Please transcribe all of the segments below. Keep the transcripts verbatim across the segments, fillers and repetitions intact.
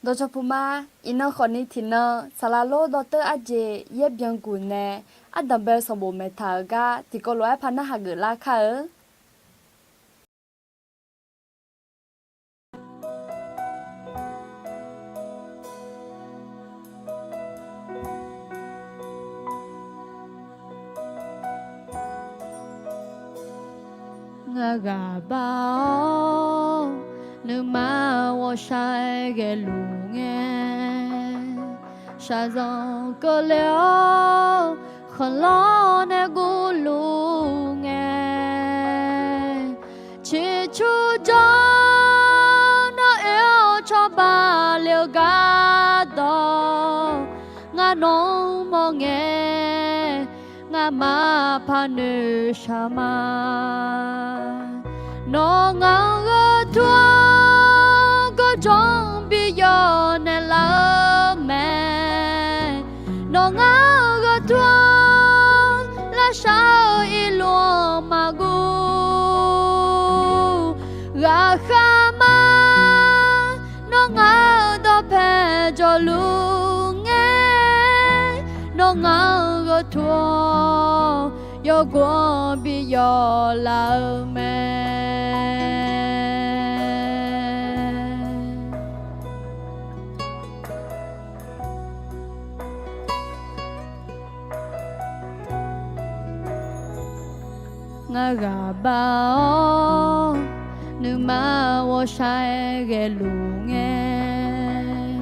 Dawqcawq puq ma. Iqnan khawfni tiqnan saqlaq lor dawrteur arjeq yaer byanguq nae ardanqbae-eu sanqbof maeqtaq-euq gar tiqkawv lof-aer par narhaq geuflar kar-eu. Ngar ghaq bar-awr nuima ghawqshaq ghaeluf ngae, shaqzanq keuvle-awr khanqlanr nae guvluf ngae, ciqcur jawr nawr oe-awr cawba le-eu gardawq, ngar nawq-anr mawr ngae, ngamaf par noeqshaq ma. Nawr ngaq-anr gheu tur-anr gawrjawr-anr bi yawnaeq laf-eu mae. Nawr ngaq-anr gheu tur-anr lavshar-eu irluf-anr maqguv. Ghaqkhav ma, nawr ngaq-euq dawqpae jawrluf ngae, nawr ngaq-anr gheu tur-anr yawgov-anr bi yawlaf-eu mae. Ngar ghaq bar-awr nuima ghawqshaq ghaeluf ngae,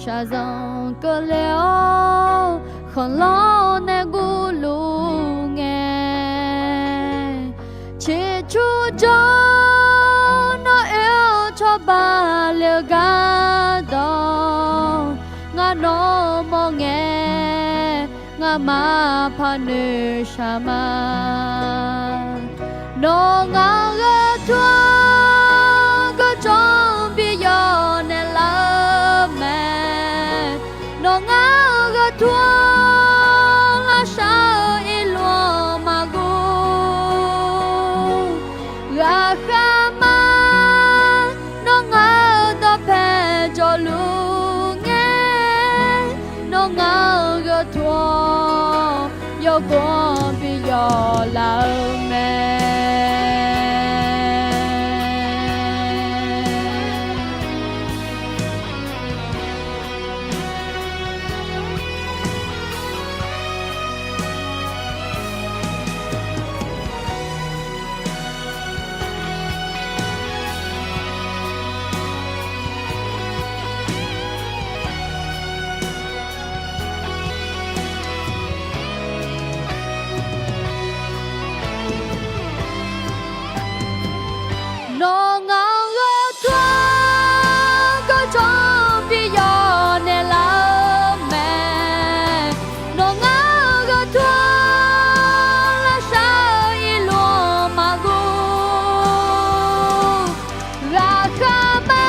shaqzanq keuvle-awr khanqlanr nae guvluf ngae, ciqcur jawr nawr oe-awr cawba le-eu gardawq, ngar nawq-anr mawr ngae, ngamaf par noeqshaq ma. Nawr ngaq-anr gheu tur-anr gawrjawr-anr bi yawnaeq laf-eu mae. Nawr ngaq-anr gheu tur-anr lavshar-eu irluf-anr maqguv. Ghaqkhav ma, nawr ngaq-euq dawqpae jawrluf ngae, nawr ngaq-anr gheu tur-anr yawgov-anr bi yawlaf-eu mae. Nawr ngaq-anr gheu tur-anr gawrjawr-anr bi yawnaeq laf-eu mae. Nawr ngaq-anr gheu tur-anr lavshar-eu irluf-anr maqguv. Ghaqkhav ma,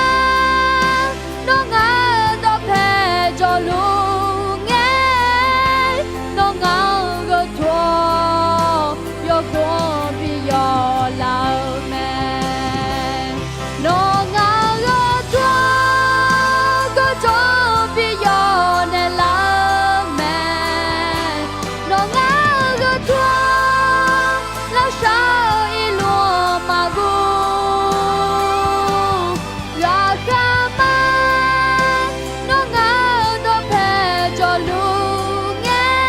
nawr ngaq-euq dawqpae jawrluf ngae, nawr ngaq-anr gheu tur-anr yawgov-anr bi yawlaf-eu mae. Nawr ngaq-euq gheu tur-anr gawrjawr-anr bi yawnaeq laf-eu mae. Nawr ngaq-euq gheu tur-anr lavshar-eu irluf-anr maqguv. Ghaqkhav ma, nawr ngaq-euq dawqpae jawrluf ngae,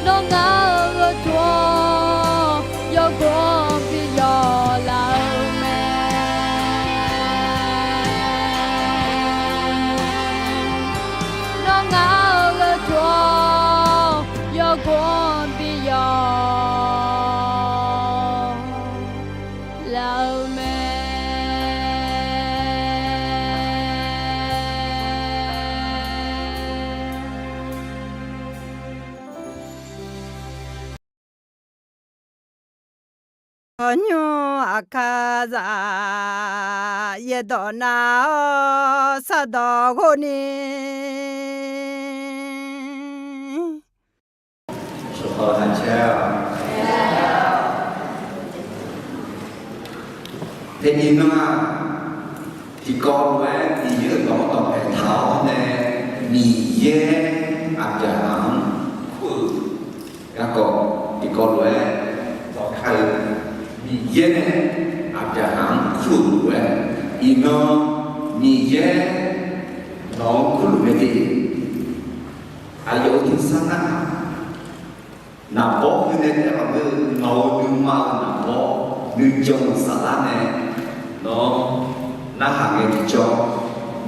nawr ngaq-euq gheu tur-anr yawgov-anr bi yawlaf-eu mae. Nawr ngaq-euq gheu tur-anr yawgov-anr bi yawlaf-eu mae. Aqnymr aqkar zaq yaerdawq nav-awr sardawq ghov ni, Saqkawq taq caer-awq. Teni nar-aq, Tiqkawv lof-aer Miqyaer-euq dawq-anr dawqpaeq taq-awr nae, Miqyaer Aqbyaqhaq-anr kur-euq garkawv tiqkawv lof-aer dawqkar-eu, Miqyaer nae Aqbyaqhaq-anr kur-euq lof-aer, iqnan Miqyaer nawq-anr kurluf mae de. Aqyawf-euq tersar nar, naqbawr heu nae taef-aer maqngeur-eu, nawq-euq nuima-euq naqbawr nuijan-euq saflar nae nawq-anr narhaq ngae tiqjawr,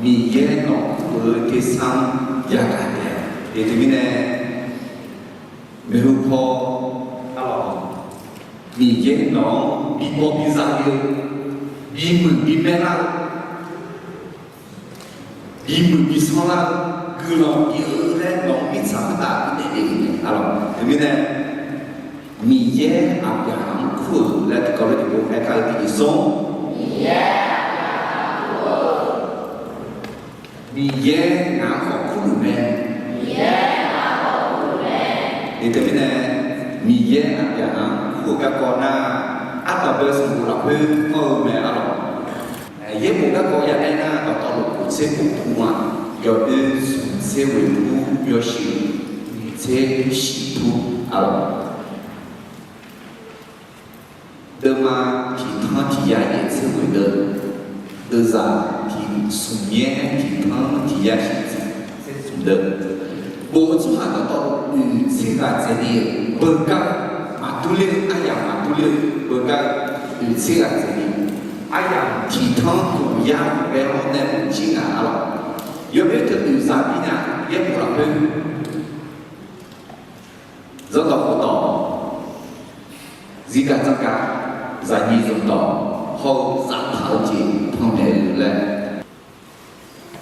Miqyaer nawq-anr kur-eu tersar-anr yagaq taef-a. Teumirnae, maeqhu paw, arlawq, Miqyaer nawq-anr bibaw biza le-eu, bimuiq bimaer lar-eu, bimuiq bisanr lar-eu, guiqlanq bif-eu laer nawq-anr mirtsaq khoertav bifnaeq le-euq mae, arlawq. Teumirnae, Miqyaer Aqbyaqhaq-anr kur-euq laer tiqkawv lof-aer tiqpov aerkar-eu tiqjeq sawr, Miqyaer ngaq-anr khawf kurluf mae. Teumirnae, Miqyaer Aqbyaqhaq-anr kur-eu garkawv nar, ardanqbae sanqbof lafkhoer anr-eu mae, arlawq. Yaerbof garkawv ya aer nar, dawqtawvluf kof tser kof pu-aq, yawdoer smq tser ghoeq pu, yawshuif nyiq tser shif pu, arlawq. Deuvma tiq tanr tiq yar yaef tser ghoeq deuv, deuvzaq tiq smq yaer tiq tanr tiq yar shif tser smq deuv, bof-eu tsawrhaq dawqtawvluf oeq tser ghaq dzaeqle-euq beugar, maqdur ler-eu aryamq maqdur ler-eu beugar, oeq tser ghaq dzaeqle, aryamq tiq tanr khof yar ghae-awr nae maqjir ngaq, arlawq. Yawdoer teu oeq zaq bi nya, yaerbof lafkhoer zanrdawq khofdawq, zirgaq dzanrgaq, zaqnyiq zanqdawq hawr-eu zaftaq-eu jeq panmaeq-eu laer,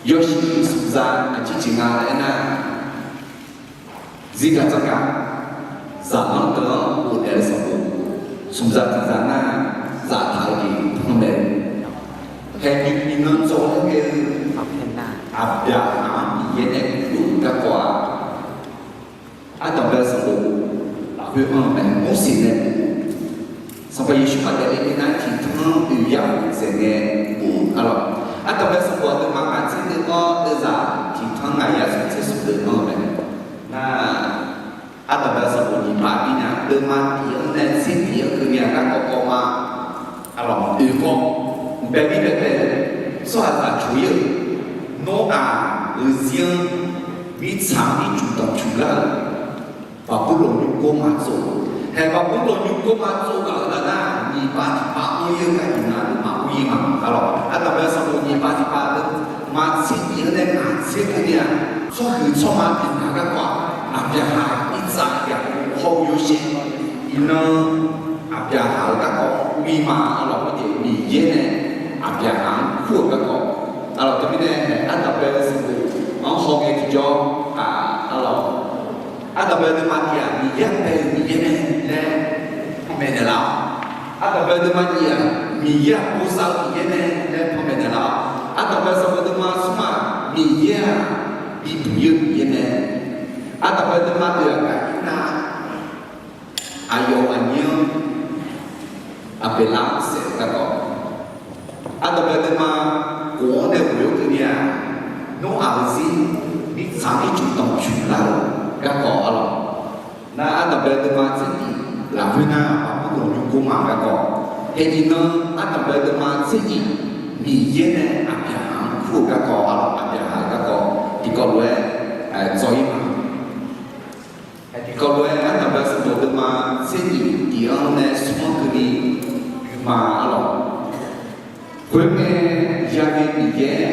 yawshuif smq za aqjeq jeq nga laer aernar, zirgaq dzanrgaq, zaqlanr deuq-anr ghofdaef-eu sanqbof, smq za tiq za nar, zaftaq-eu jeq panmaeq-eu, haeqnymr iqnan dzawr-aer ghae-eu, Aqbyaqhaq-anr Miqyaer nae kurluf-eu garkawv-aq, ardanqbae sanqbof lafkhoer anr-eu mae. Morseq nae bof, Sanqpaq Yeqsur paq daefle nar tiq tanr oeq yar khof dzaeq ngae bof-eu, arlawq. Ardanqbae sanqbof aqduimaf ngaq tser deuv-anr deuvzaq tiq tanr ngaq yar smq tser smq deuv anr-eu mae. Nar, ardanqbae sanqbof nyiq bar bi nya, deuvma tiq-anr nae tser tiq-anr keuvni-aq garkawv kawv ma, arlawq, oeq kawv, bae mir bae bae-eu tsawrhaqzaq coq-ir-euq, Noraq-euq zir-anr mirtsaq-anr ircuf danqcuf lar-euq Baqburlawq nymrgor ma tsov. Haeq Baqburlawq nymrgor ma tsov ghaq-euq nar, nyiq bar tiq bar anr-ir-eu gar iqnan aqduimaf mr-ir ma, arlawq. Ardanqbae sanqbof nyiq bar tiq bar deuq ma tser tiq-anr nae ngaq tser keuvni-aq, tsawrhuiq tsawrma tiq ngaq garkawv-aq, Aqbyaqhaq, Irsaq, Yaqkov hawr-eu yawshaef, iqnan Aqbyaqhaq-euq garkawv mr-ir ma, arlawq. Khoerjeq Miqyaer nae Aqbyaqhaq-anr kur-euq garkawv, arlawq. Teumirnae ardanqbae sanqbof-anr hawngae tiqjawr, arlawq, ardanqbae nuima tiq-aq, Miqyaer-anr bae-eu Miqyaer mae laer panmaeq naeqlaf-awq. Ardanqbae nuima nyiq-aq, Miqyaer-aq bosav-eu Miqyaer mae laer panmaeq naeqlaf-awq. Ardanqbae sanqbof nuima smr-aq, Miqyaer-aq bibuq-ir-eu Miqyaer mae. Ardanqbae nuima oeq-aq, gaqir nar, aqyawf aqnyir-anr Aqbeqlar-anr saef-eu garkawv, ardanqbae nuima khof-anr nae ghoe-awr keuvni-aq, Noraq-euq zir mirtsaq-anr ircuf danqcuf lar-euq garkawv, arlawq. Nar, ardanqbae nuima tser nyiq lafkhoer nar, Baqburlawq nymrgor ma garkawv, haeq iqnan ardanqbae nuima tser nyiq, Miqyaer nae Aqbyaqhaq-anr kur-eu garkawv, arlawq, Aqbyaqhaq-euq garkawv tiqkawv lof-aer dzawr-ir ma. Tiqkawv lof-aer ardanqbae sanqbof nuima tser nyiq tiq-anr nae smr-anr keuvni guima, arlawq. Khoerngae, yaghae Miqyaer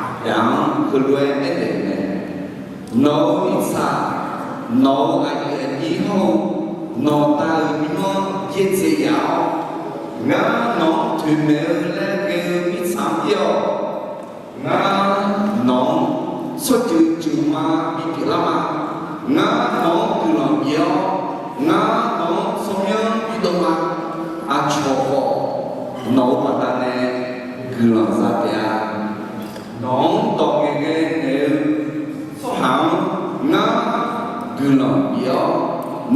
Aqbyaq-anr heulof-aer aernaeq-euq mae: Nawq-euq mirtsaq, nawq-euq aqyuif aqnyir hawr-eu nawqda-euq nymr-anr byaerdzae yaf-awr, ngar nawq-anr toeqmaeq-eu laer ghae-eu mirtsaq-anr byaer-awq. Ngar nawq-anr tsawrjeuq jeuqma bipyeuf lar ma. Ngar nawq-anr guiqlanq bif-awr, ngar nawq-anr tsawrmyanr bidov ma. Aqcawq khawf nawq-euq baqdanae guiqlanq za taef-a. Nawq-anr dawq ngaeqghae naeq-eu tsawrhaq-anr ngar guiqlanq bif-awr,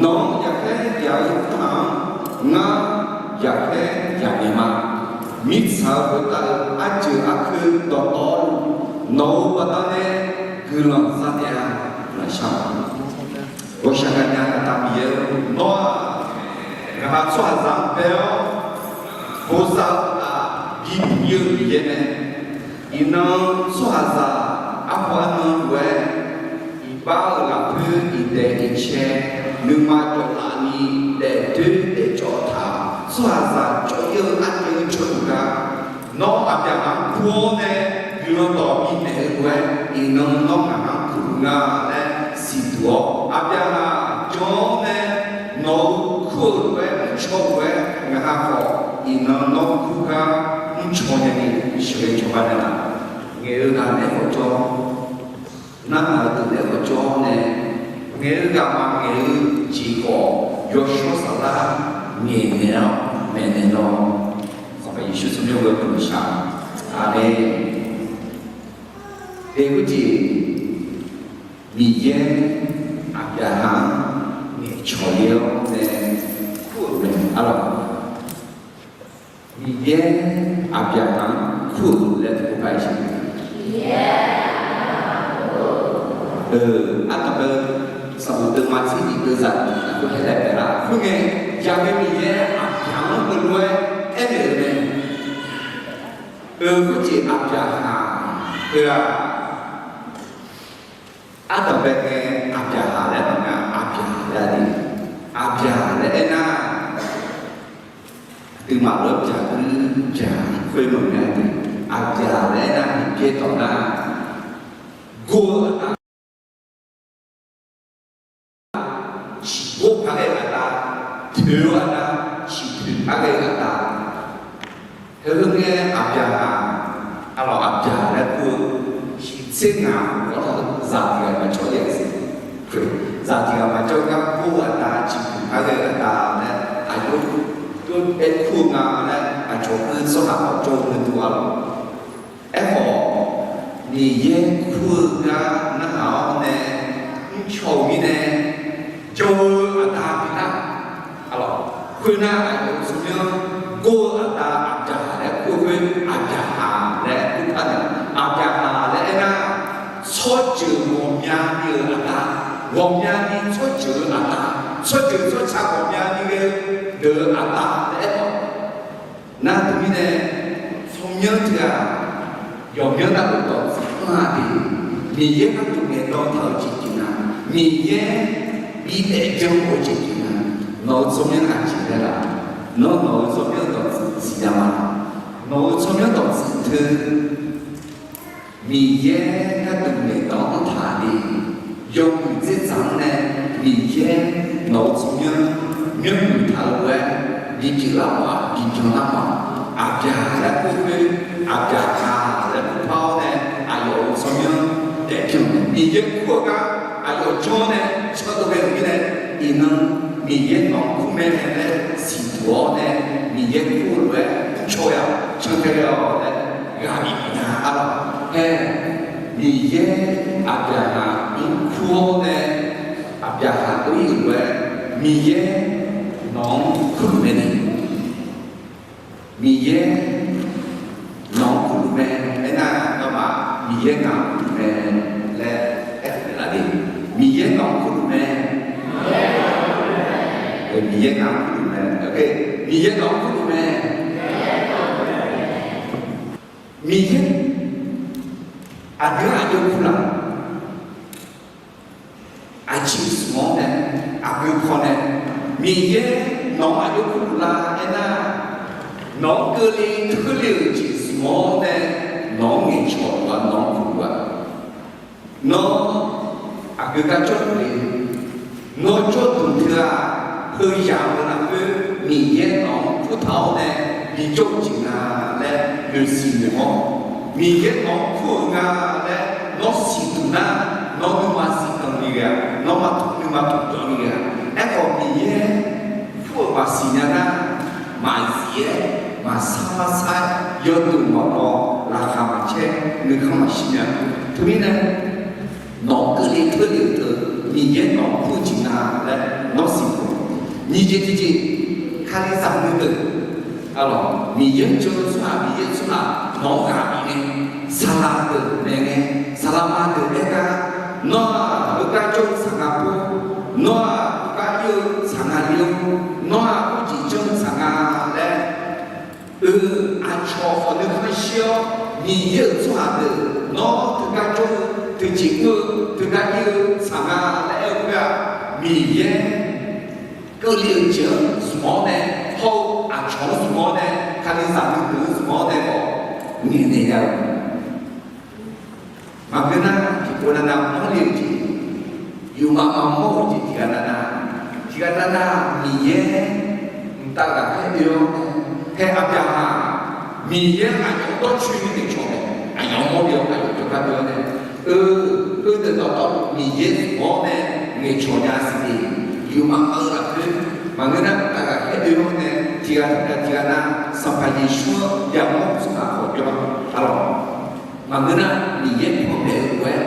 nawq-anr yaqkhaer yaq-eu tsawrhaq-anr ngar yaqkhaer yaq naeq ma. Mirtsaq-eu khoertav-eu arjeuq arkeuv dawqtawvluf, nawq-euq baqdanae guiqlanq za taef-a. Ghawqshaq ghaqnya aqda Miqyaer-or, nawr-aq, ngaqha tsawrhaqzaq-anr bae-awr, bosav-eu uqtaf, bi puq-ir-eu Miqyaer mae. Iqnan tsawrhaqzaq arpawf arnan lof-aer, iqbax-euq lafkhoer iqdaeq iqcae, nuima jawqlaf ni daefdoer daefcawv taq, tsawrhaqzaq cawv-ir-eu arcaev-eu cawduq gar, nawr Aqbyaqhaq-anr kur-awr nae guiqlanq dawq bifnaeq-eu lof-aer, iqnan nawr ngaq-anr kur-eu nga laer siqduq-awr, Aqbyaqhaq jan-awr nae nawq-euq kur-euq lof-aer mrcaw-eu lof-aer ngaqha khawf, iqnan nawr kur gar mrcaw nae ni sheuqghae cawba naeqlaf. Ngaeq-eu ghaq naeq-aer khawf jawr, narhaq-eu deuq naeq-aer khawf jawr nae, ngaeq-eu ghaq maqngaeq-eu jeq khawf, yawshawr saflar ngaeqnaeq-awr maeqnaeq lawr. Sanqpaq Yeqsur tsawrmyanr ghoe-eu guiqlanq shaq. Aqmeq. Eq, khoerjeq Miqyaer Aqbyaqhaq-anr ngaeqcawq ler-awr nae kur-euq mae arlawq. Miqyaer Aqbyaqhaq-anr kur-euq laer taqkov par-iq siq. Ardanqbae-eu sanqbof deuvma tser nyiq deuvzaq tiq lafkhoer haer laer bae lar. Khoerngae, yaqmae Miqyaer Aqbyaqhaq-anr heulof-aer aernaeq-euq mae. Eu, khoerjeq Aqbyaqhaq heu-aq, ardanqbae ngae Aqbyaqhaq laer maqnga, Aqbyaq laer-a de. Aqbyaq laer aernar, aqduimaf lof-aer byaqguir byaq khoerlof-aer de. Aqbyaq laer aernar, Miqyaer dawq nar, gor-eu aqda, ciqgor par ghae-eu aqda, toeq-eu aqda, ciqtoeq par ghae-eu aqda. Heu heu ngae Aqbyaqhaq, arlawq Aqbyaq laer kur-eu, shiqtser ngaq-anr zaqdeuq ghaq maqjawr-a siq. Zaqdeuq ghaq maqjawr gar gor-eu aqda, ciqtoeq par ghae-eu aqda laer aqjox-aer kur-eu nga laer aqcawq-eu tsawrhaq maqjawr-eu nuiduq arlawq. Aerkhawf, Miqyaer kur-eu gar narhaq-awr nae mrcaw-euq mirnae, jan-eu aqda bi nar, arlawq, khoernar aqyawf-euq tsawrmyanr gor-eu aqda Aqbyaqhaq laer kur-eu khoer Aqbyaqhaq laer kur par nae, Aqbyaqhaq laer aernar, tsawrjeuq ghawqmyani-euq aqda, ghawqmyani tsawrjeuq-eu aqda, tsawrjeuq tsawrca ghawqmyani ghae-eu deuq-eu aqda laer aerkhawf, nar teumirnae, tsawrmyanr teughaq, yawqmyanr navluf dawqtsuif anr-a de. Miqyaer gharduq ngaeqdan taq-eu jeq jeq nga, Miqyaer bidaef janr-eu jeq jeq nga. Nawq-euq tsawrmyanr aqjeq laer laf? Nawr nawq-euq tsawrmyanr dawqtsuif siqnya ma? Nawq-euq tsawrmyanr dawqtsuif teu Miqyaer gharduq ngaeqdan-anr taq de. Yawmuiq dzerdzaq-anr nae Miqyaer nawq-euq tsawrmyanr myanrmuiq taq-eu lof-aer bipyeuf lar mawf-aq, bibyan lar mawf-aq, Aqbyaq laer kur khoer Aqbyaqhaq laer kur par-awr nae aqyawf-euq tsawrmyanr daefpyawq mae. Miqyaer kur-eu gar aqyawf janr-awr nae cawdov ghae-euq mirnae, iqnan Miqyaer nawq-anr kur mae laer siqduq-awr nae Miqyaer kur-eu lof-aer mrcaw-a, cantae ghae-awq laer ghaq bif bif nya arlawq. Aer, Miqyaer Aqbyaqhaq-anr kur-awr nae Aqbyaqhaq dov-ir-euq lof-aer Miqyaer nawq-anr kurluf mae ni. Miqyaer nawq-anr kurluf mae. Aernar, nawmaf Miqyaer ngaq-anr kurluf mae laer aerkhof naeqlaf de. Miqyaer nawq-anr kurluf mae. Miqyaer ngaq-anr kurluf mae. Miqyaer nawq-anr kurluf mae. Miqyaer aqdui-anr aqjox kurlaf? Aqjeq smq-awr nae, aqgeu paw nae, Miqyaer nawq-anr aqjox kurluf lar aernar, nawq-anr keuvle keuvle-euq jeq smq-awr nae, nawq-anr ngaeqcawq-a, nawq-anr kurluf-a. Nawr aqgeu gar jawrduq le? Nawr jawrduq teu-aq, heuyaq-euq lafkhoer Miqyaer nawq-anr kurtaq-awr nae bijawr-eu jeq nga laer noeqsiq noeq-awr, Miqyaer nawq-anr kur-euq nga laer nawr siqduq nar, nawr nuima siqdanq ni ghae-a, nawr nuima tmqdanq ni ghae-a. Aerkhawf Miqyaer kur-euq maqsiq nya nar, maqzif-aer, maqsar marsar-aer, yawduq maqbaw, laqkhaq maqcaer, nuikhanr maqshir nya. Teumirnae nawq-anr keuvle keuvle-euq teu Miqyaer nawq-anr kur-eu jeq nga laer nawr siqduq. Nyiq jeq tiqjeq, Kalizaq nuideuq Arlawq, Miqyaer-anr jan-eu tsawrhaq, Miqyaer-eu tsawrhaq nawq-anr ghaq bif ngae, saqlaq deuq maeq ngae, saqlaq ma deuq aer gar, nawr-aq heugar jawr-eu saqngaq pov, nawr-aq heugar ir-eu saqngaq le-awr, nawr-aq khoerjeq janr-eu saqngaq laer, eu, aqcawq khawf nuikhanr shir-awr, Miqyaer-euq tsawrhaq deuq nawr teugar jawr-eu, teujeq mr-eu, teugar ir-eu saqngaq laer aer-eu khoer-aq, Miqyaer keuvle-euq jeq-anr zmq-awr nae, hawr-eu aqcawq-anr zmq-awr nae, Kalizaq nuideuq-anr zmq-awr nae khawf ngaeqnaeq nya-eu Maqngeur nar, tiqpov navnav mawrle-euq jeq, yufmaf maqmawr-euq jeq tiqghaq navnav, tiqghaq navnav Miqyaer mqtav ghaqkhaer oe-awr, hae Aqbyaqhaq, Miqyaer aqyawf-anr dawrcoeni ngaeqcawq mae, aqyawf-anr mawrle-awr aqyawf jawrgar oe-awr nae, eu, heudeuq dawqtawvluf Miqyaer zmq-awr nae ngaeqcawq nya siqle, yufmaf maqmawr-eu lafkhoer, maqngeur nar mqtav ghaqkhaer oe-awr nae, tiqghaq tiqghaq tiqghaq nav Sanqpaq Yeqsur-anr yamawr-eu tsawrhaq khawf jawr-a, arlawq. Maqngeur nar, Miqyaer panmaeq-eu lof-aer,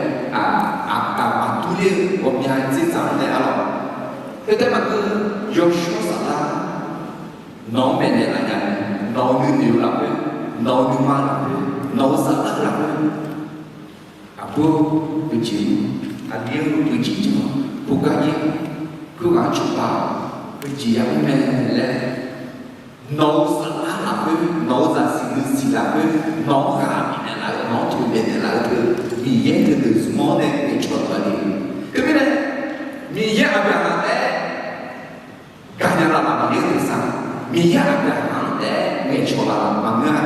aqkaq maqdur ler-eu ghawqmya dzerdzaq-anr nae arlawq. Khoertaef maqngeur, yawshawr saflar nawq-anr maeqnaeq laf nya-eu, nawq-euq nuinoeq-eu lafkhoer, nawq-euq nuima lafkhoer, nawq-euq saflar lafkhoer, aqbur-eu jeq-anr, aqli-eu jeq-anr, khoergar-ir, khoerghaq-anr cawba-awq, heujeq yamr mae laer, nawq-euq saflar lafkhoer, nawq-euq zaqsiq nuisiq lafkhoer, nawq-anr ghaq bifnaeq laf-eu, nawq-anr toeqmaeq naeq laf-eu teu, Miqyaer teudeuq zmq-awr nae ngaeqcawq taq-a le. Teumirnae, Miqyaer Aqbyaqhaq taef-aer gaqnya laf maqngeur-eu tersar, Miqyaer Aqbyaqhaq-anr taef-aer ngaeqcawq laf maqngeur-a.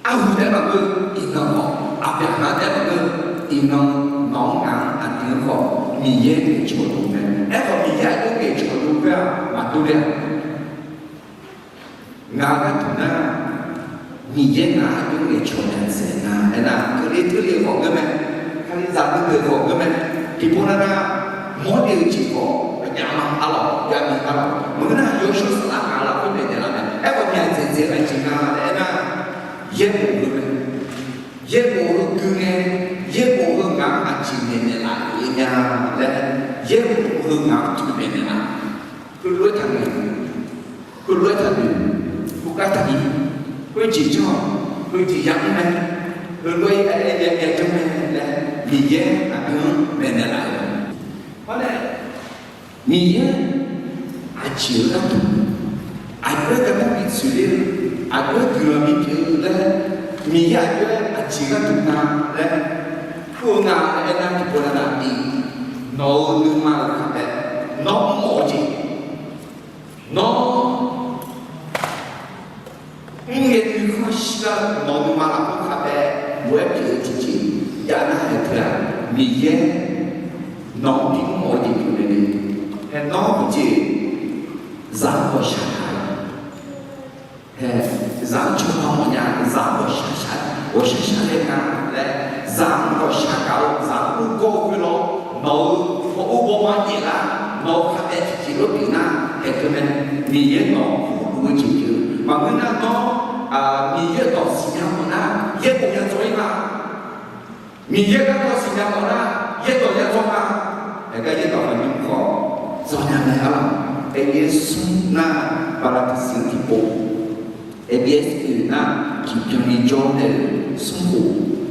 Arhu taef-aer maqngeur, iqnan khawf Aqbyaqhaq taef-aer maqngeur, iqnan nawq-anr ngaq-anr aqdui-anr khawf Miqyaer ngaeqcawq luf mae. Aerkhawf Miqyaer aqjox ngaeqcawq luf khoer-aq maqdur ler-a. Ngaq-euq gharduq nar, Miqyaer ngaq-anr aqjox ngaeqcawq nya dzaeq nar, aernar keuvle teurle-eu khawf ngeur mae, Kalizaq nuideuq khawf ngeur mae, tiqpov navnav mawrle-eu jeq khawf aqjav ma arlawq, jav ni arlawq. Maqngeur nar, yawshawr saflar ngaq lafkhoer maeqnaeq lar mae. Aerkhawf myaq dzaeqdzaeq-eu aqjeq nga laer aernar, yaerbof-eu mae. Yaerbof-eu gui ngae, yaerbof-eu ngaq-anr aqjeq maeqnaeq laf-euq nya laer, yaerbof-eu ngaq-anr toeqmaeq naeq laf. Heulof-aer taqnoeq, heulof-aer taqnoeq, khoergar taqnoeq, khoerjeq janr-awq, heujeq yamr mae, heulof-aer aer-aer ya ya janr mae laer, Miqyaer aqdui-anr maeqnaeq laf-euq. Hawr nae, Miqyaer aqjeq-eu gharduq, aqjox-aer gardanr bi tsoeq ler-eu, aqjox-aer guiqlanq bipyeuf-eu laer, Miqyaer aqjox-aer aqjeq gharduq nga laer kur-eu nga aernar, tiqpov navnav-iq, nawq-euq nuima-euq kaqbae, nawr mr-awq jeq, nawr mr ngae nuikhanr shirlar-eu nawq-euq nuima lafkhoer kaqbae lof-aer pyeuf-eu tiqjeq jav nar, haeq teu-aq, Miqyaer nawq-anr bi mr-awq jeq pyeuf mae ni, hae nawr heujeq zaq-anr ghawqshaq gaq-eu, hae zaq-anr cawba mawfnya, zaq-anr ghawqshaq shaq, ghawqshaq shaq laer nga laer, zaq-anr ghawqshaq gaq-eu, zaq-anr ur gawr-eu khoerlof, nawq-euq ghawq ur baw ma jaeq lar, nawq-euq kaqbae tiqjeq lof pyeuf nar, haeq teu mae, Miqyaer nawq-anr kurluf-eu jeq pyeuf. Maqngeur nar nawr, Miqyaer dawq siqnya mawf nar, yaerdawq ya dzawr-ir ma. Miqyaer garkawv siqnya mawf nar, yaerdawq ya dzawr ma. Haeq gar yaerdawq maqnymr khawf dzawr nya mae arlawq. Aernaeq smr nar, bala tiqsiq tiqpov, aernaeq smr nar, tiqbyan ni jawr nae-eu smrkhof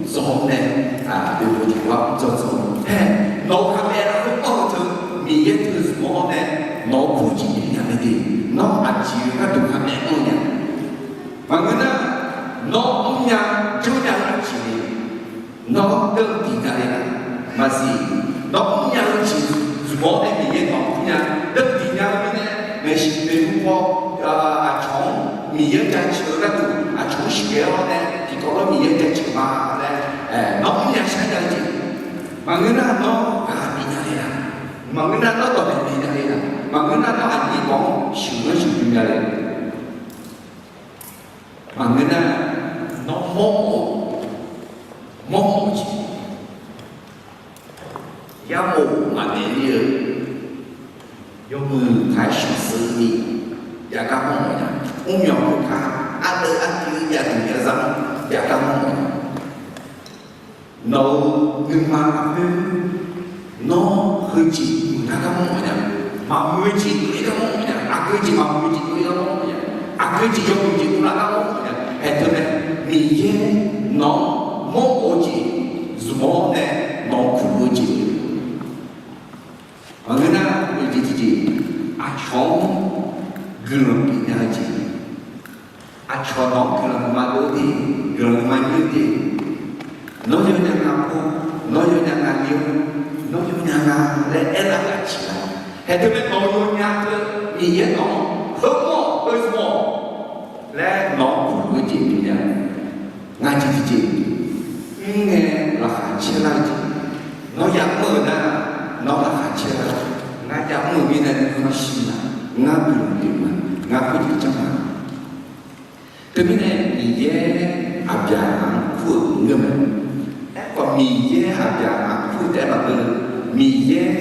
dzawr nae, oeqpov tiqpov-anr dzawr dzawr-eu hae, nawq-euq kaqbae lafkhoer anr-eu teu, Miqyaer teu zmq-awr nae, nawq-euq kur jeq pyeufnya mae de. Nawr aqjeq-eu gharduq kaqbae anr nya. Maqngeur nar, nawr mrnya janrnya-eu aqjeq ni, nawr deuv diq nya le-a. Maqsiq, nawr mrnya-eu jeq zmq-awr nae Miqyaer nawq mrnya deuv diq nya-eu mirnae, maeqshi maeqhu paw, aqcawq-anr Miqyaer jaceuq-eu gharduq aqcawq-anr sheuqghae-awr nae tiqkawv lawr Miqyaer jaceuq ma laer, nawr mrnya shar nya-eu jeq. Maqngeur nar nawr ghaq bif nya le-a. Maqngeur nar nawr dawqmaeq bif nya le-a. Maqngeur nar nawr aqnyir bawq-anr sheuqghanr sheuqbymr nya le. Maqngeur nar, nawr mawrmawf-eu, mawrmawf-eu jeq, yaerbof maqbyaeq ler-eu, yawmuiq kaq-aer shawqshaq ni, jav gar mawrmawf nya. Mrmyawq khoerkaq, ardeuv artiv-eu yadmq yazar-anr jav gar mawrmawf nya. Nawq-euq nuima lafkhoer, nawr heujeq muiqlar gar mawrmawf nya. Maqmuiq-eu jeq muiq-ir gar mawrmawf nya. Aqgeu jeq maqmuiq-eu jeq muiq-ir gar mawrmawf nya. Khoerjeq yawmuiq jeq uvlanr gar mawr-eu nya. Haeq teu mae, Miqyaer nawq-anr mawrbof-eu jeq zmq-awr nae nawq-anr kurluf-eu jeq. Maqngeur nar, oeq jeq tiqjeq, aqcawq-anr guiqlanq bifnya-eu jeq, aqcawq nawq-anr guiqlanq nuima dov-eu de, guiqlanq nuima nyoer de, nawr yawnya nga pov, nawr yawnya nga nyoer, nawr yawnya nga laer aerlar-eu aqjeq-a. Haeq teu mae, nawq-eu yawnya teu Miqyaer nawq-anr heumawr-awq, heuzmq-awq laer nawq-anr kurluf-eu jeq bifnya. Ngaq jeq tiqjeq, mr ngae laqkhaq caerlar-eu jeq, nawr yamr-eu nar, nawr laqkhaq caerlar, ngar yamr-eu mirnae nuikhanr shir ma, ngar guiqlanq pyeuf ma, ngar khoerjeq janr ma. Teumirnae Miqyaer Aqbyaqhaq-anr kur-euq ngeur mae. Aerkhawf Miqyaer Aqbyaqhaq-anr kur-eu taef-aer maqngeur-eu, Miqyaer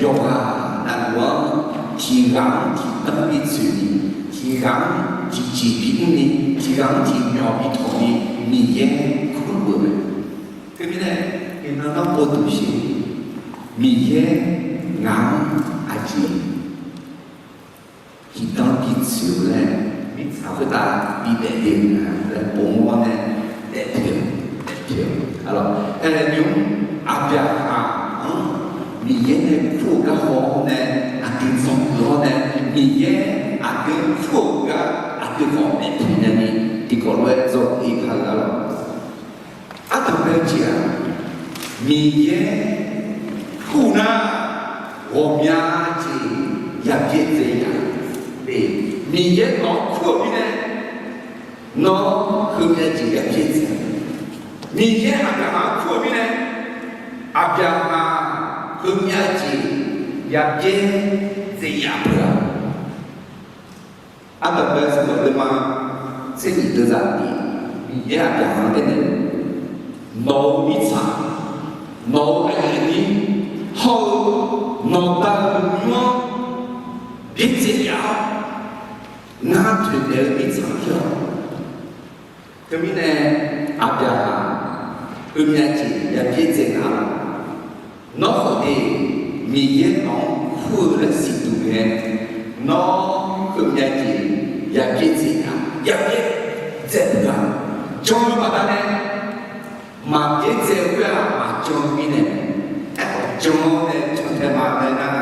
yawqghaq navluf-anr tiqghaq-anr tiqdanr bitsoeqni, tiqghaq-anr tiqjeq bimrni, tiqghaq-anr tiqmyawf bitawqni Miqyaer kurluf-eu mae. Teumirnae iqnan nanrpov duq sher, Miqyaer ngaq-anr aqjeq tiqdanr bitsoeq-eu laer mirtsaq khoertav bidaef le-eu nga laer povmawr-awr nae daefpyeuf, daefpyeuf-eu. Arlawq, aerlawq nymr, Aqbyaqhaq-anr Miqyaer nae kur-eu garkawv-awr nae aqdui zanqdui-awr nae, Miqyaer aqdui-anr kur-euq gar aqdui khawf daefpyeuf nyani tiqkawv lof-aer dzawgeuf-eu ka-eu arlawq. Ardanqbae-eu jeq-aq, Miqyaer kur nar, ghawqmya jeq yabyaer dzae yaf-eu. Miqyaer nawq-anr kur-euq mirnae, nawr heumya jeq yabyaer dzae. Miqyaer Aqbyaqhaq-anr kur-euq mirnae, Aqbyaqhaq heumya jeq yabyaer dzae yaf-eu-a. Ardanqbae sanqbof deuvma tser nyiq deuvzaq nyiq, Miqyaer Aqbyaqhaq-anr aernaeq, nawq-euq mirtsaq, nawq-euq aqyuif aqnyir hawr-eu nawqda-euq nymr-anr byaerdzae yaf-awr, ngar toeqdaef-eu mirtsaq pyeuf-awq. Teumirnae Aqbyaqhaq heumya jeq yabyaer dzae nga lawq. Nawr khawf de, Miqyaer nawq-anr kur-eu laer siqduq ngae, nawr heumya jeq yabyaer dzae nga, yabyaer dzae-eu nga. Jan-eu baqdanae maqbyaer dzae-eu khoer-aq, maqjan-eu mirnae, aerkhawf jan-awr nae jantae ma laer nar,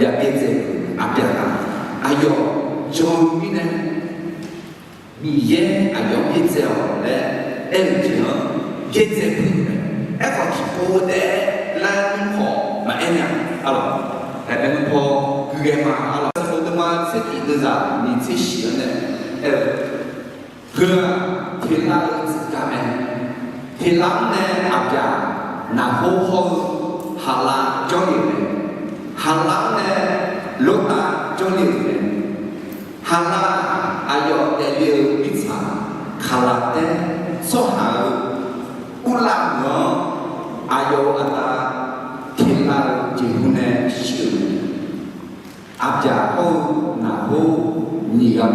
yabyaer dzae-eu Aqbyaqhaq aqyawf jan-eu mirnae, Miqyaer aqyawf-anr byaerdzae-awq laer aer-eu jeq-anr byaerdzae pyeuf-eu mae. Aerkhawf tiqpov-eu taef-aer laer nymr paw maqaer nya. Arlawq, aernaeq nymr paw gui ghae ma. Arlawq, sanqbof deuvma tser nyiq deuvzaq nyiq tser shif-anr nae aer-eu, heu-aq, Teqlav-euq tsuif gaq mae. Teqlav-anr nae Aqbyaq, Naqhor hawr-eu Haqlav jawrle-euq mae. Haqlav-anr nae Lortav jawrle-euq mae. Haqlav aqyawf daefle-eu mirtsaq Kaqlaqtaer tsawrhaq-euq urlav meuq-anr aqyawf-euq aqda Teqlav-euq jeqhu nae shir-euq mae. Aqbyaq hawr-eu Naqhor nyiq ghaq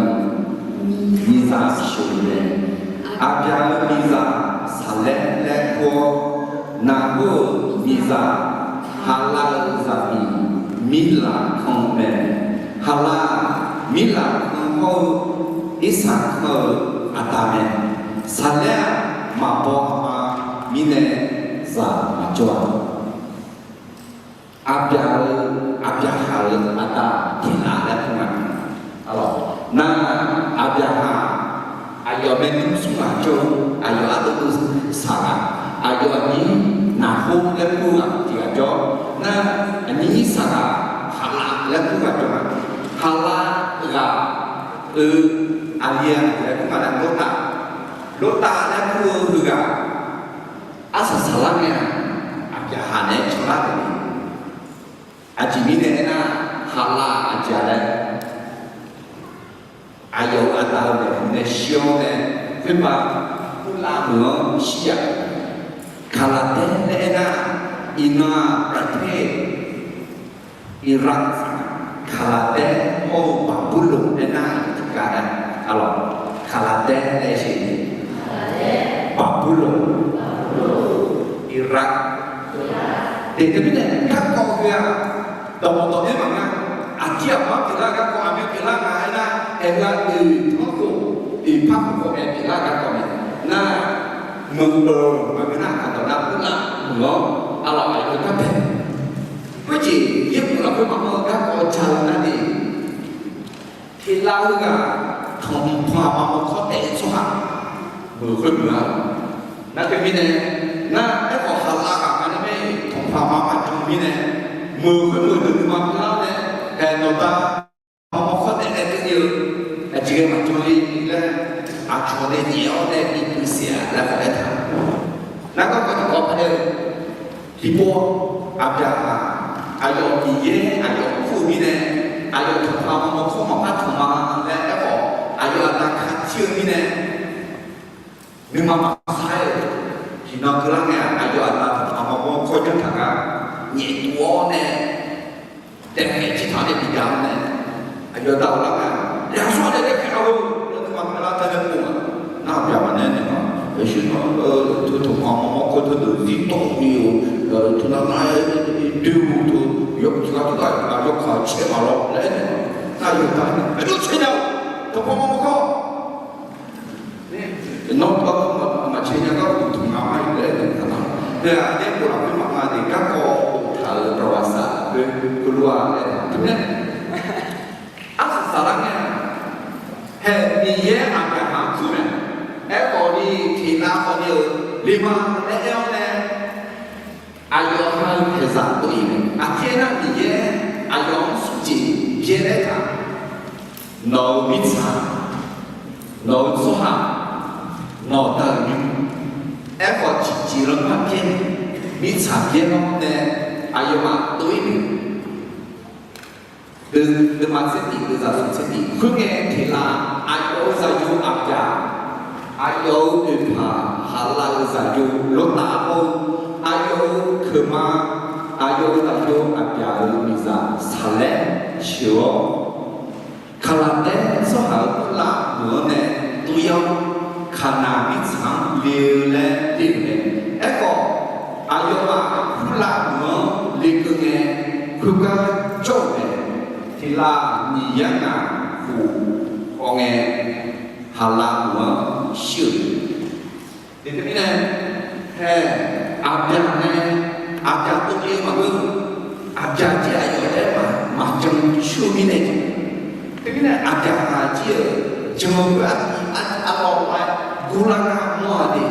miqzaq sheuq-eu mae. Aqbyaq-euq miqzaq Saqlaer laer kur-awr, Naqhor-euq miqzaq Haqlav-euq zaqmiq Mirlaq kan-eu mae. Haqlav-aq, Mirlaq kan hawr-eu Irsaq kan-euq aqda mae. Saqlaer-aq, maqbaw aqma mirnae zaq maqjawr-a. Aqbyaq-euq, Aqbyaqhaq-euq aqda Teqlav laer kur nga. Arlawq, nar Aqbyaqhaq aqyawf maernmr smr ghaq jawr-eu, aqyawf ardov dov saqghaq, aqyawf aqnyir Naqhor laer kur-eu ghaq tiq ghaq jawr. Nar aqnyir saqghaq Haqlav laer kur ghaq jawr nga. Haqlav ghaq-euq aqli-aq laer kur nga nar Lortav, Lortav laer kur-eu heughaq arsaq saqlar ngae-aq, Aqbyaqhaq naeq-aer canlar taef-a. Aqjeq mirnae aernar, Haqlav aqjeq-a laer, aqyawf-euq aqda-euq maeqhu nae shir-awr nae, khoerpav urlav meuq-anr shir-a. Kaqlaqtaer laer aernar, iqnan-aq, Kaqtaer Iraq, Kaqlaqtaer hawr-eu Baqburloq aernar, tiqkhav-a. Arlawq, Kaqlaqtaer laer aer sheq ni, Baqburloq, Iraq. Teumirnae garkawv heu-aq, dawqmawq dawq-aer maqnga. Aqdir aqmar pyeuflar garkawv aqmyan pyeuflar nga aernar, aer-eu-aq, oeq tanrkhof Iqpar khawf kawv-aer pyeuflar garkawv mae. Nar, meuq-eu maqngeur nar, aqdawq nar meuq-awr, arlawq aqyawf-eu garpae. Khoerjeq yaerbof lafkhoer maqanr-eu garkawv ja-eu nar ni, tiqlav heughaq tanqpanq maqmawr kawr taef-eu tsawrhaq meuq khoer meuq-a. Nar teumirnae, nar aerkhawf haqlav ghaq nga laer mae, tanqpanq maqmawr maqjan mirnae, meuq khoer meuq deuq nuima meuq lar nae, aer nawqda maqmawr kawr taef-aer keuv-ir-eu, aqjeq ghae maqjan-ir laer, aqcawq nae nyaef-awr nae bi puiv siq-a laer khawf aertaq. Nar garkawv tiqkawv paq-aer-eu, tiqpov, aqbyaqhaq, aqyawf Miqyaer aqyawf kur-eu mirnae, aqyawf tanqpanq maqmawr kawr maqpar tanq ma laer aerkhawf, aqyawf aqda ka tir-eu mirnae, nuima maqsar-aer-euq, tiqnan keuvlar ngae-aq, aqyawf aqda tanqpanq maqmawr kawr janr taq gar nyaef tuv-awr nae, daefkhaeq jir taq nae bi jav-awr nae, aqyawf da-awq lar ngae-aq, yaqsur-a nae daefkhaeq-a heu, nuima keuvlar tar nae pov-a. Nar aqbyaqhaq nae naeq-a, yawshuif nar, teu tanqpanq maqmawr kawr teudeuq zir tawv ni-eu, teu nar nar-aer doer-eu teu, yawkaq tiqghaq tiqghaq yawkaq caer maqlawr laer aer naeq-a. Nar aqyawf da-awr nae, aqjox caer nya-awq, tanqpanq maqmawr kawr Nawr tawr maqcae nya gar uqduq nga ma-ir laer aer-eu taqnaq. Heu-aq yaerbof lafkhoer maqnga de garkawv boftaq-euq dawqghaq saq lafkhoer heulof-a aer-eu teumirnae, arsaq saqlar ngae-aq, hae Miqyaer aqbyaqhaq-anr kur mae. Aerkhawf ni tiqlav khawf ni-euq lema laer aer-awr nae, aqyawf ha-eu paeqzaq dov-ir mae. Aqjeq aernar Miqyaer aqyawf-anr smrjeq byaer laer taq, nawq-euq mirtsaq, nawq-euq tsawrhaq, nawq-euq da-euq nymr, aerkhawf tiqjeq lanma byaer, mirtsaq byaer-awr nae aqyawfmaf dov-ir mae. Deuvma tser tiq, deuvzaq smq tser tiq, khoerngae tiqlav aqyawf-euq zaqyo aqbyaq, aqyawf-euq oeqpaq haqlav-euq zaqyo lawrtav hawr-eu, aqyawf-euq keuqma, aqyawf-euq zaqyo aqbyaq-euq miqzaq Saqlaer sheuq-awr, Kaqlaqdaer tsawrhaq-euq urlav meuq-anr nae dov-ir-awr, Kaqnaq mirtsaq-anr le-eu laer le-euq mae. Aerkhawf, aqyawfmaf urlav meuq-anr lekeuv ngae, khoergar jawr-euq mae. Tiqlav Miqyaer ngaq khof khawf ngae, haqlav meuq-anr shir-euq mae. Teumirnae, hae, aqbyaq nae, aqbyaq dovle-eu maqngeur, aqbyaq jir aqyawf laer maqjan coer-eu mirnae jeq. Teumirnae aqbyaqhaq jir-euq jan-eu artiv arlawr-aer guvlar gar mawr-a de.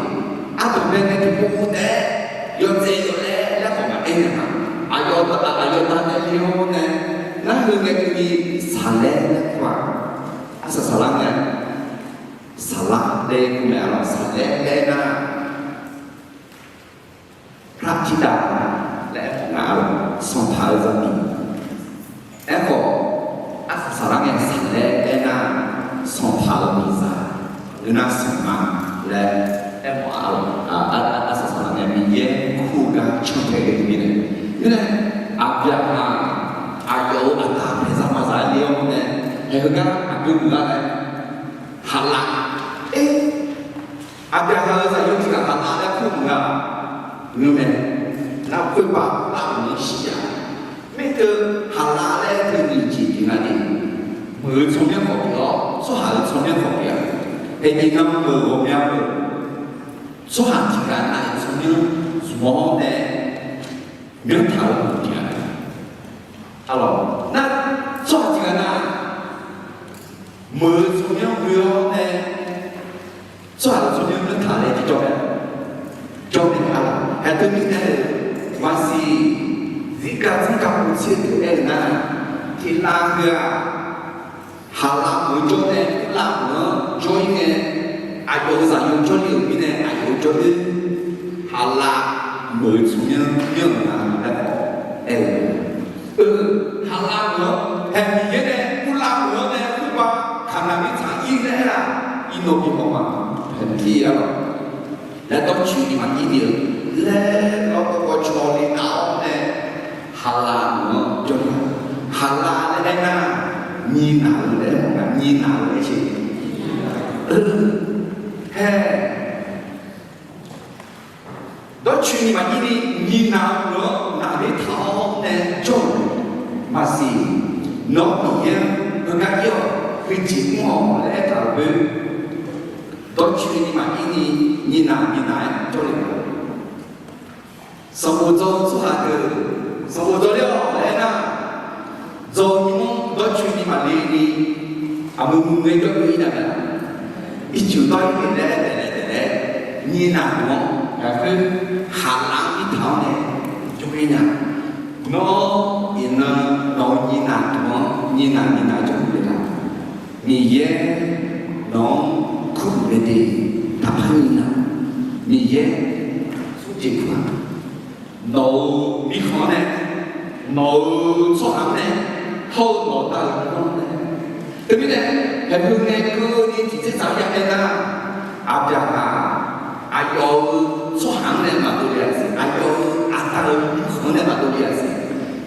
Ardanqbae nae tiqpov taef-aer yawdzae yawlaer laer khawf maqaer naeq ma. Aqyawf aqyawf da nae le-awr nae, nar heu ngae keuvni Saqlaer laer kur-aq. Arsaq saqlar ngae, Saqlar laer kur mae arlawq, Saqlaer laer nar, พระธิดา laer aer-eu nga arlawq, sanqpaq-eu zaqmiq. Aerkhawf, arsaq saqlar ngae Saqlaer laer nar, sanqpaq-euq miqzaq, ngeur nar sanqma laer aermawf-a arlawq. Arsaq saqlar ngae Miqyaer kur-eu gar cantae ghae-eu mirnae, mirnae, aqbyaqhaq aqyawf-euq aqda paeqzaq maqzaq-aer le-awr nae, hae heugar aqgeu muiqlar nae, haqlav, e, aqbyaqhaq-euq zaqyo tiq ghaq haqlav laer kur muiq-a, ngeur mae. Nar khoerpav lavmeuq-anr shir-a. Mirkeuv haqlav laer teu nyiq jeq pyeuf nga ni, meuq-eu tsawrmyanr khawf pyeuf-awr, tsawrhaq-euq tsawrmyanr khawf pyeuf-a. Haeq jeq navmaqmeuq ghawqmya-eu tsawrhaq tiq ghaq nav-euq tsawrmyanr zmq-awr nae myanrtaq-eu meuq pyeuf-a. Arlawq, nar tsawrhaq tiq ghaq nav meuq-eu tsawrmyanr ghoe-awr nae, tsawrhaq-euq tsawrmyanr myanrtaq laer jir jawr mae. Jawr mae arlawq. Haeq teumirnae-euq maqsiq, zirgaq zanrgaq pov tser-eu deuq aer-eu nar, tiqlav heu-aq, haqlav meuq-eu jawr nae urlav meuq-anr jawr-ir ngae, aqyawf-euq zaqyo jawrle-euq mirnae aqyawf-eu jawrle, haqlav meuq-eu tsawrmyanr myanr-euq nga laer khawf aer-eu. Eu, haqlav meuq-anr haeq Miqyaer nae urlav meuq-anr nae khoerpav Kaqnaq mirtsaq ir laer aer-aq, iqnan bi haw ma, haeq Miqyaer-a lawq. Laer dawrcoeni maqir ni-eu laer lawr, dawrkawv cawle nav-awr nae, haqlav meuq-anr jawr-ir-a. Haqlav laer aer nar, nyinaq-eu laer mawf nga, nyinaq-eu laer ce. Hae, dawrcoeni maqir ni, nyinaq-eu meuq-anr naqler taq-awr nae jawr-euq maqsiq. Nawr Miqyaer-anr heugar ir-awq, heujeq mr-awq laer aertaq-euq khoer, dawrcoeni maqir ni, nyinaq nyinaq-aer jawrle-a. Sanqbof dzaw-eu tsawrhaq deuq, sanqbof dzaw ler-awq laer aernar, dzaw-eu nymr-anr dawrcoeni maqle ni, aqmuiq muiq-aer jawrle-ir nar-aq, ircuf dawr-ir naeq laer daeflaef daeflaef, nyinaq deuq-anr ghaqkhoer haqlaf-anr irtaq-awr nae jawrle nya. Nawr iqnan nawq-eu nyinaq deuq-anr nyinaq nyinaq jawrle-a. Miqyaer nawq-anr kurluf-eu de, taqpar nyinaq. Miqyaer smrjeq kur-aq, nawq-euq mirkhanq-anr nae, nawq-euq tsawrhaq-anr nae, hawr-eu nawq-euq dav-euq mirkhanq-anr nae. Teumirnae, haeqhu ngae keuvni tiqtser tsaq-anr ya aernar, Aqbyaqhaq aqyawf-euq tsawrhaq-anr nae maqdov le-aq siq, aqyawf-euq aqda-euq mirkhanq-anr nae maqdov le-aq siq.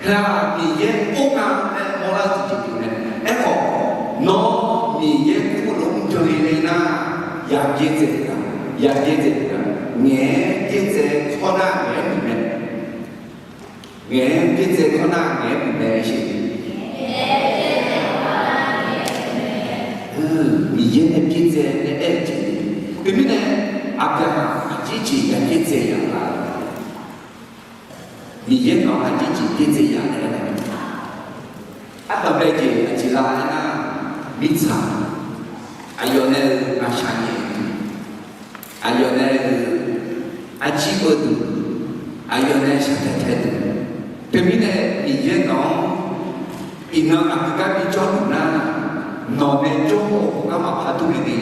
Heu-aq Miqyaer or nga laer mawrlar-eu tiqjeq pyeuf mae. Aerkhawf, nawr Miqyaer kurlof-anr byanle nar, yabyaerdzae-a, yabyaerdzae-a, ngaeq-aer byaerdzae kawr nar ngaeq-aer muiq mae. Ngaeq-aer byaerdzae kawr nar ngaeq-aer muiq mae sheq. Miqyaer nae byaerdzae nae aer-eu jeq. Teumirnae, Aqbyaqhaq aqjeq jeq yabyaerdzae ya-a. Miqyaer nawq-anr aqjeq jeq byaerdzae ya-a laer aer-a. Ardanqbae jeq aqjeq la aernar, mirtsaq, aqyawf nae-euq ngaqshaq nyaef-eu, aqyawf nae-euq arjir beuduq, aqyawf nae shaqtae taeduq. Teumirnae Miqyaer nawq-anr iqnan aqgeu gar bijawr duq nar, nawq nae jawr-eu gar maqpar dur mae ni,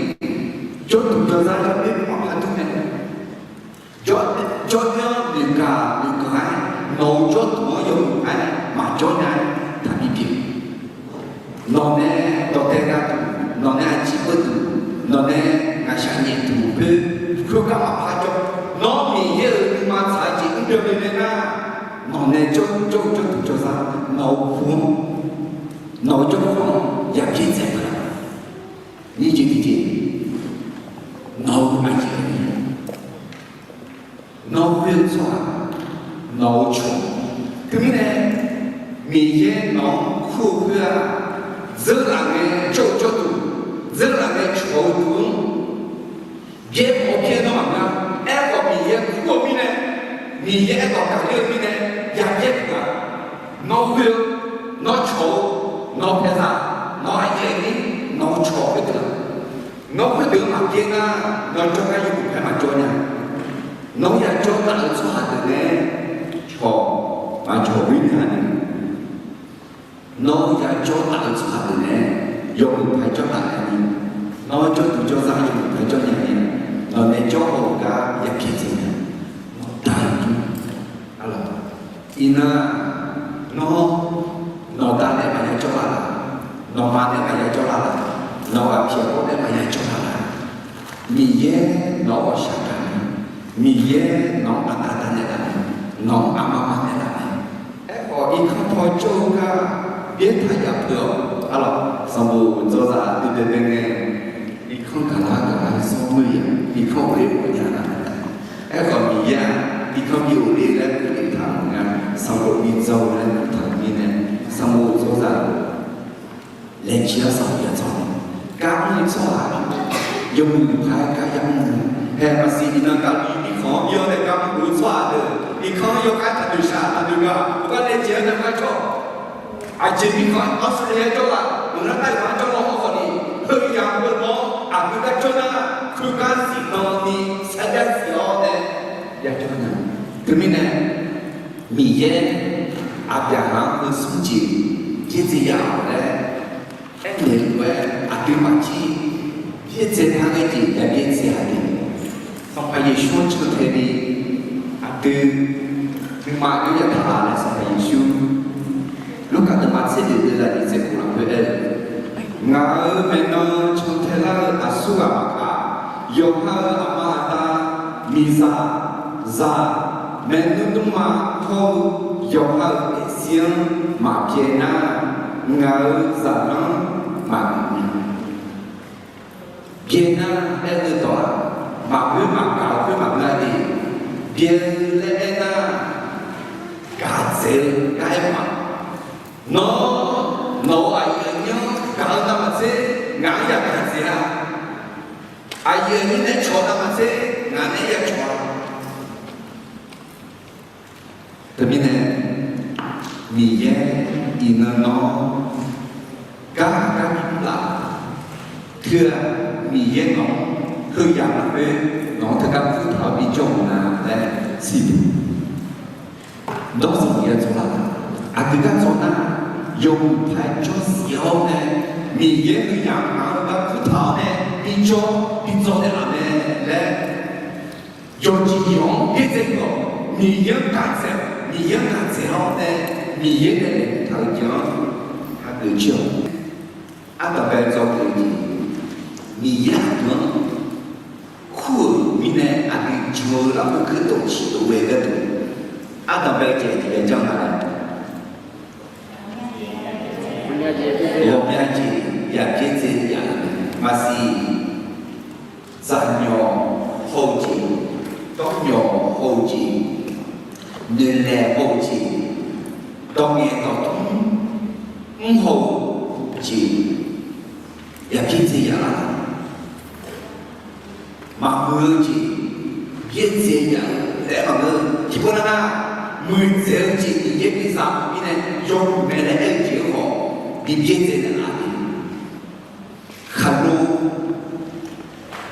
jawrduq jawrzar jawrduq maqpar dur mae. Jawr, jawrduq-anr noeqgaq noeqgaq-aer, nawq-euq jawrduq-anr yawmuiq-aer maqjawr nya-aer taqbi pyeuf. Nawq nae dawqdae gharduq, nawq nae aqjir beuduq, nawq nae ngaqshaq nyaefduq khoer, khoergar maqpar jawr. Nawr Miqyaer-euq nuima tsaq-eu jeq mr byan byan nae nar, nawq nae jawr jawr jawrduq jawrzar, nawq-euq pu-anr, nawq-euq jawrkawv-anr yabyaerdzae-a. Nyiq jeq tiqjeq, nawq-euq aqyuif aqnyir, nawr khoer-eu tsawrhaq, nawq-euq cawq. Teumirnae, Miqyaer nawq-anr kur-eu khoer-aq, dzeurlaf ngae jawr-eu jawrduq, dzeurlaf ngae cawq-eu duq-anr byaer mawf-eu byaer nawr maqngeur-a. Aerkhawf Miqyaer kur-eu mirnae, Miqyaer aerkhawf gaqler-eu mirnae, yabyaer duq-aq, nawr khoer-eu, nawr cawq-eu, nawq paeqzaq, nawq aqyuif aqnyir, nawq-euq cawq khoerdeuq-aq, nawr khoerdeuq-anr maqbyaer nar, nawr jawrgar yawmuiq paer maqjawr nya. Nawr yajawr taf-eu tsawrhaq deuq nae cawq maqcawq khoer nya ni, nawr yajawr taf-eu tsawrhaq deuq nae yawmuiq paer jawr taf nya ni, nawr jawrduq jawrzar yawmuiq paer jawr nya ni, nawq nae jawr-eu gar yabyaerdzae nya. Nawq da-eu jawr, arlawq. Iqnan, nawr, nawq da nae maqya jawr laf-a, nawqma nae maqya jawr laf-a, nawq-euq aqpiq aqbawr nae maqya jawr laf-a. Miqyaer nawq-anr ghawqshaq gaq-eu, Miqyaer nawq-anr aqda da nae laf-eu, nawq-anr aqma ma nae laf-eu. Aerkhawf irkanr paw jawr-eu gar byaertaq yaf peuq-awq. Arlawq, sanqbof dzaw zaq dui dae dae ngae, irkanr gaqlar gaqlar sanr meuq ya, irkanr ghofle ghofle nya nar. Aerkhawf Miqyaer-aq, irkanr bi ghofle laer ghofle taq-euq nga, sanqbof bi dzaw laer taq-euq mirnae, sanqbof dzaw zaq laejae-awr sanqbof ya dzaw-a. Gar mr-eu tsawrhaq, yawmuiq paq-aer gar ya mr-eu, hae maqsiq iqnan gaqli irkanr-anr byan nae gar mr-eu tsawrhaq deuq, irkanr-anr yawkhav taqnoeq shaq taqnoeq gaq, heugar laejae-awr nya gar jawr. Aqjeq mirkhanq-anr Australia jawr laf, maqngeur nar Taiwan jawr law hawkhawf ni, heu yamq heu-anr aqgeu gar jawr nar, khoergar zifdan ni saergar zif-awr nae ya jawr nya. Teumirnae, Miqyaer Aqbyaqhaq-anr heu smr jeq byaerdzae ya-awq laer aernaeq-eu lof-aer, aqdui maqjir byaerdzae par ghae jeq ya byaerdzae-a de. Sanqpaq Yeqsur-anr cantae ni, aqdui nuima aqjox ya taq laf laer Sanqpaq Yeqsur Lurkaf deuvma tser deuq deuv zaqnyiq tser khof lafkhoer aer-eu, ngaq-euq maeqnan cantae lar-eu aqsurghaq maqkaq, yawqha-euq aqma aqda, miqzaq, zaq, maernmr dmrma hawr-eu yawqha-euq daefzir-anr maqbyae nar, ngaq-euq zaqlanr maqgeuf nya. Byae nar aer-eu dawq-aq, maqghoer maqgaq-eu khoer maqngeur-a de. Byae-eu laer aernar, gaqdzaeq-eu gar aer ma. Nawr, nawq-euq aqyuif aqnyir-anr gaq-eu navmaqtser ngaq-anr yagaq dzaeq-a. Aqyuif aqnyir nae cawq navmaqtser ngaq nae ya cawq-a. Teumirnae, Miqyaer iqnan nawr gar gar bi laf, teu-aq, Miqyaer nawq-anr heuyaq lafkhoer nawq-anr teugar kurtaq-awr bijawr-euq nga laer siqduq. Dawrsanq ya tsawrhaq aqdui gar dzaw nar, yawmuiq paq-aer jawrsiq-awr nae, Miqyaer heuyaq ngaq-anr gar kurtaq-awr nae bijawr bidzaw naeqlaf mae laer, yawqjeq yawq-anr byaerdzae-awq. Miqyaer-anr gaqdzae-awq. Miqyaer-anr gaqdzae-awr nae, Miqyaer nae laeqhmq taq-eu jeq-anr hageuf jir-awq. Ardanqbae dzawgeuf-eu jeq, Miqyaer aqdui-anr kur-euq mirnae aqdui jan-eu lafkhoer kuirtof ciqtof ghae gharduq, ardanqbae-eu jeq tiqbyan janr nga laer, ghawqmya jeq yaq byaerdzae yaf-eu maqsiq. Zaqnyawq haw-eu jeq, dawrnyawq haw-eu jeq, noeqlaeq haw-eu jeq, dawqngaeq dawqtmr mr haw-eu jeq, yaq byaerdzae yaf-a. Maqmuiq-eu jeq byaerdzae yaf-eu laer maqngeur. Tiqpov nar nar, muiqdzaeq-eu jeq Miqyaer bidzaq-euq mirnae yawmuiq mae laer aer-eu jeq-anr khawf bi byaerdzae naeqlaf-a. Khaqlo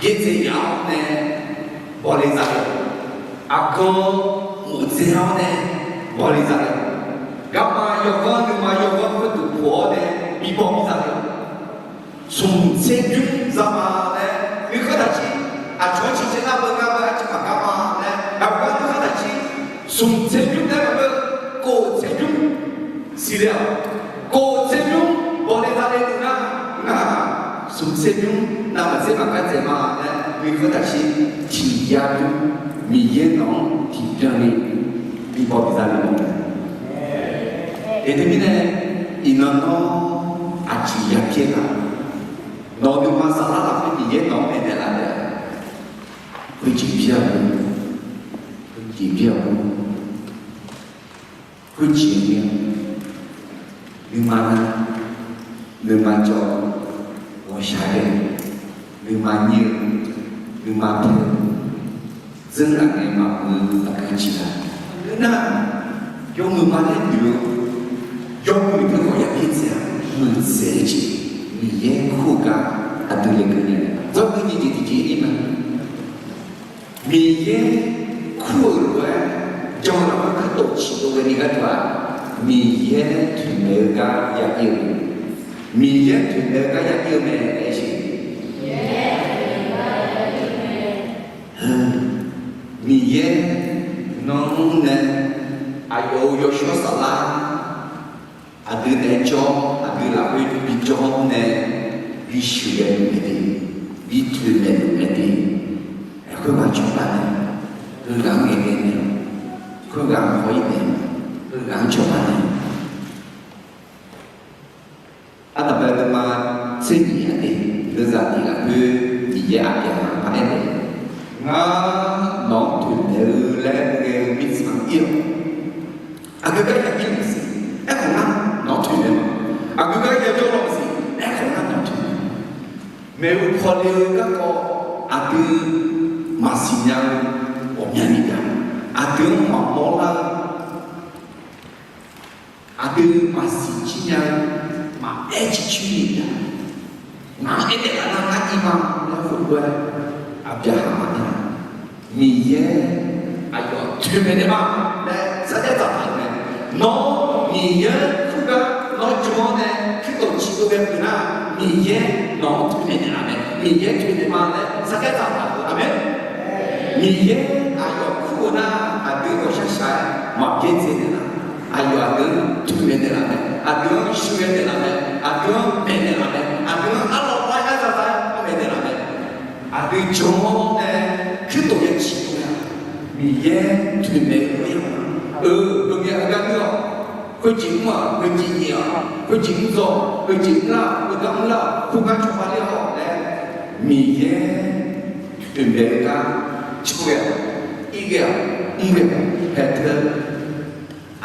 byaerdzae yaf-awr nae bawle zale. Aqgan murdzae-awr nae bawle zale. Garma yawqghaq nuima yawqghaq khoerduq poq-awr nae bi baw bi zale. Smq tser bymr za ma laer nuikhanr taqjir. Aqcawq-anr ciqcaev nar beu ngar beu arciv maqgar ma laer aqgar nuikhanr taqjir. Smq tser bymr laer maqngeur, kof tser bymr siqle-awq. Kof tser bymr bawle zale nuinar, ngar smq tser bymr navmaqtser maqgar dzaeq ma laer nuikhanr taqjir. Tiq yar bymr Miqyaer nawq-anr tiqbyan ni bi baw bi zale-awq. Eq, teumirnae iqnan nawr aqjeq ya pyaer nar, nawq-eu nuima saflar lafkhoer Miqyaer nawq-anr maeqnaeq laf taef-a. Khoerjeq byaer-eu, khoerjeq byaer-eu, khoerjeq byaer-eu, nuima nar, nuima jawr-eu, ghawqshaq ghae-eu, nuima nyir-eu, nuima paer-eu, dzeurlaf ngae maqmuiq-eu aqgeu jeq-a. Nar, yawmuiq ma laer noeq-eu, yawmuiq teu khawf ya byaerdzae-a. Muiqdzaeq-eu jeq Miqyaer kur-eu gar aqdui laeqkeuv nya. Dzawrgui nyiq jeq tiqjeq-ir ma. Miqyaer kur-euq lof-aer jan-eu lafkhoer kuirtof ciqtof ghaeni gharduq-aq, Miqyaer toeqmaeq-eu gar ya ir-eu mae. Miqyaer toeqmaeq-eu gar ya ir-eu mae laer siq. Miqyaer nanr nae aqyawf-euq yawshawr saflar aqdui naeq-aer jawr, aqdui lafkhoer bijawr nae, bi shuif ghae-eu mae de, bi toeqmaeq-eu mae de. Khoerghaq cawba nae, heughaq ngaeqghae nae, khoerghaq-anr haw-ir nae, heughaq-anr cawba nae. Ardanqbae nuima tser nyiq-a de, leuzaq tiq lafkhoer Miqyaer aqbyaqhaq-anr par aer-eu, Ngar nawq-anr toeqmaeq-eu laer ghae-eu mirtsaq ir-awq. Aqgeu gar ya ir-eu maqsiq. Aerkhawf ngar nawq-anr toeqmaeq ma. Aqgeu gar ya jawr-eu maqsiq. Aerkhawf ngar nawq-anr toeqmaeq ma. Maeqhu paw le-eu garkawv aqdui maqsiq nya-eu ghawqmyani gaq, aqdui-anr maqmawr lar-eu, aqdui maqsiq jir nya-eu, maqaer ciqcoer ni gaq, ngaq-anr aernaeq laf nar ngar ir ma laer khoerlof-aer aqbyaqhaq maqaer-a. Miqyaer aqyawf toeqmaeq naeq ma laer sarjax dzaqtaq-euq mae. Nawr Miqyaer-anr kur gar nawr jan-awr nae kuirtof ciqtof ghae peuq nar, Miqyaer nawq-anr toeqmaeq naeqlaf mae. Miqyaer toeqmaeq ma laer sarjax dzaqtaq-euq. Aqmeq. Miqyaer aqyawf kur-eu nar, aqdui ghawqshaq shaq-aer maqbyaerdzae naeqlaf. Aqyawf aqdui-anr toeqmaeq naeqlaf mae. Aqdui-anr shuir ghae naeqlaf mae. Aqdui-anr maeqnaeq laf mae. Aqdui-anr arlawr lar-aer zarzar-aer mr maeqnaeq laf mae. Aqdui jan-awr nae kuirtof ya ciqtof-a. Miqyaer toeqmaeq-eu lof-aer ya-a. Eu, heumyav heugar ngeur-awq. Khoerjeq mr-aq, khoerjeq nyaef-awq, khoerjeq mrdzaw-awq, khoerjeq mrlar-awq, heugar mrlar-awq, khoergar cawba ler-awq laer, Miqyaer toeqmaeq-eu gar cawghae-awq, ir ghae-awq, mr ghae-awq, haeqteu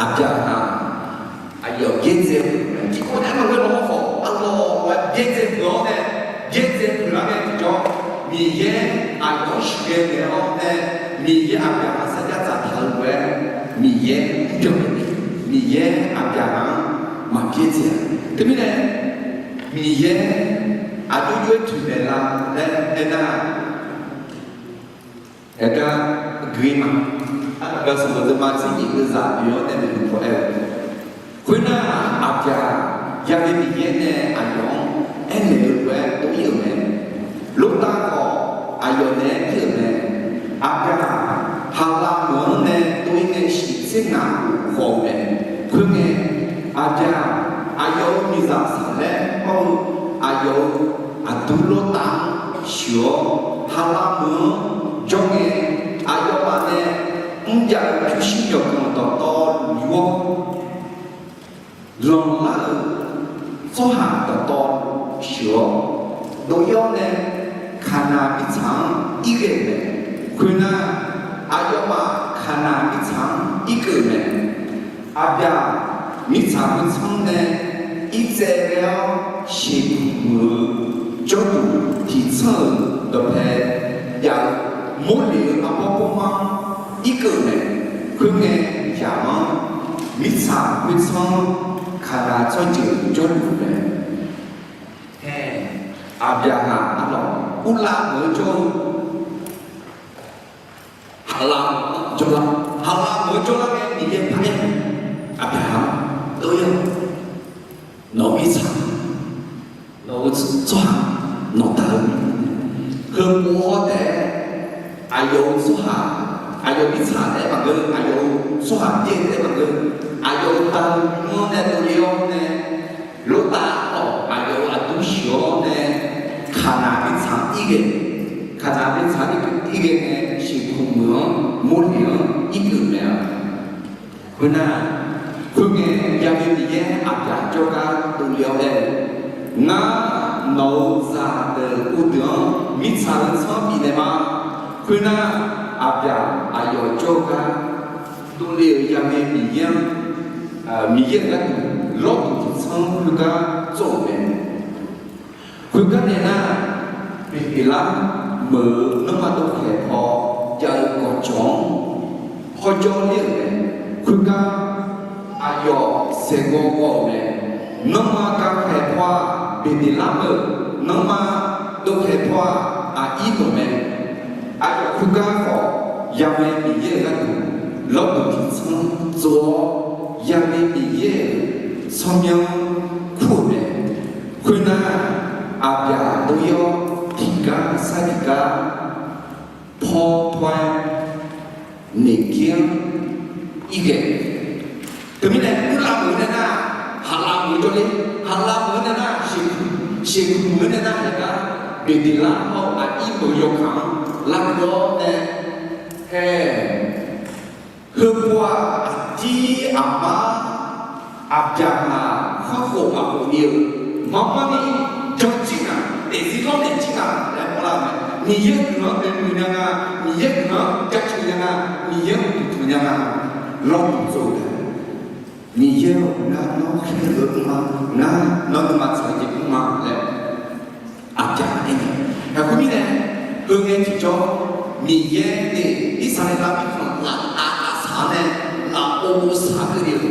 aqbyaqhaq aqyawf byaerdzae-eu tiqkawv nae maqngeur, nawmaf khawf arlawr-aer byaerdzae peuq-awr nae, byaerdzae peuq lar nae tiqjawr Miqyaer aqyawf-anr sheuqghae naeq-awr nae, Miqyaer aqbyaqhaq sarjax dzaqtaq-eu lof-aer, Miqyaer mrbyan, Miqyaer aqbyaqhaq-anr maqbyaer dzaeq-a. Teumirnae, Miqyaer aqjox jov-aer toeqmaeq la laer aernar, aergar gui ma. Arnavbaq sanqbof deuqma tser nyiq deuq zaq oe-awr nae noeqtmq paw aer-eu, khoernar, aqbyaq yaghae Miqyaer nae aqyawf-anr aernaeq-eu lof-aer dov-ir-euq mae. Lortav khawf, aqyawf naeq-aer ir-euq mae. Aqbyaq, Haqlav meuq-anr nae dov-ir nae shiq tser ngaq khof haw-eu mae. Khoerngae, aqbyaq, aqyawf-euq miqzaq saqlaer hawr-eu, aqyawf-euq aqdur Lortav-anr sheuq-awr, Haqlav meuq-anr jawr ngae, aqyawfmaf nae mrjav-eu pyurshuir myawqganq dawqtawvluf yur-awr, lanqlar-euq tsawrhaq dawqtawvluf sheuq-awr, dov-ir-awr nae Kaqnaq mirtsaq-anr irghae-euq mae. Khoernar, aqyawfmaf Kaqnaq mirtsaq-anr irkeuv-euq mae. Aqbyaq mirtsaq khoertsanr nae irtsaev ghae-awr, Sheqkmq-euq jawrduq tiqtsanr-euq dawqpae jav-eu Morleq-euq arbawr bawrmar-anr irkeuv-euq mae. Khoerngae, yamq-anr mirtsaq khoertsanr-anr Kaqnaq tsawrjeuq jawrluf mae. Aer, aqbyaqhaq arlawq, Urlav meuq-anr jawr-eu Haqlav meuq-anr jawrlar, Haqlav meuq-anr jawrlar ngae Miqyaer paraer-eu, aqbyaqhaq-anr dov-ir-awq. Nawq-eu mirtsaq, nawq-eu tsawrhaq, nawq da-eu, heupov hawr taef-aer, aqyawf-euq tsawrhaq, aqyawf mirtsaq taef-aer maqngeur, aqyawf-euq tsawrhaq byaer taef-aer maqngeur, aqyawf-euq da-eu nymr-anr nae dovle-awr nae, Lortav-awq, aqyawf-euq aqdur sheuq-awr nae, Kaqnaq mirtsaq-anr irghae, Kaqnaq mirtsaq-anr irghae ngae, Sheqkmq meuq-anr Morleq-anr irkeuv mae-a. Khoernar, khoerngae, yaghae Miqyaer aqbyaq jawrgar dovle-awr aer-eu, Ngar nawq-euq zaqdeuq uvdeuq-anr mirtsaq-eu tsanr bifnaeq ma. Khoernar, aqbyaq aqyawf jawrgar dovle-euq yaghae Miqyaer-anr, Miqyaer-euq gharduq lawrduq tiqtsanr khoergar tsov-euq mae. Khoergar nae nar, Beqdeqlar meuq-eu nanrma dovkhaeq paw jav-eu gawqjawq-anr hawjawr ler-euq mae. Khoergar aqyawf saeqgawv gawv-euq mae. Nanrma gavkhaeq paw-aq, Beqdeqlar meuq, nanrma dovkhaeq paw-aq, aqir meuq mae. Aqyawf khoergar khawf, yaghae Miqyaer-euq gharduq lawrduq tiqtsanr tsov-awr, yaghae Miqyaer-euq tsawrmyanr kur-euq mae. Khoernar, aqbyaq dov-ir-awr, tiqgar sar tiqgar paw paw-aer Naqgir-anr irghae. Teumirnae Urlav meuq-eu nae nar, Haqlav meuq-eu jawrler, Haqlav meuq-eu nae nar, Sheqkmq, Sheqkmq meuq-eu nae nar, haeqgar Beqdeqlar hawr-eu aqir meuq-eu yawkaq-anr lavkeuv-awr nae, hae, heupov-aq, aqdir aqmar aqbyaqhaq kharkhof maqkhof ni-eu, marmarni janjir ngaq, daefzir lawrnaeq jir ngaq laer mawrlar-eu mae. Miqyaer guiqlanq-anr noeqmuiq nya nga, Miqyaer guiqlanq-anr jaceuq nya nga, Miqyaer-anr uqduq tanq nya nga, lawrduq tsov-eu taef. Miqyaer-or, ngar nawr khaerluf-eu mr ma, ngar nawr nuima tsaq-eu jeq mr ma laer aqbyaq aer-eu. Aqkhoermirnae, heungae tiqjawr, Miqyaer nae Irsaqleqlav mirkhanq laftav lafsaq-anr nae lafov saq keuvle-euq,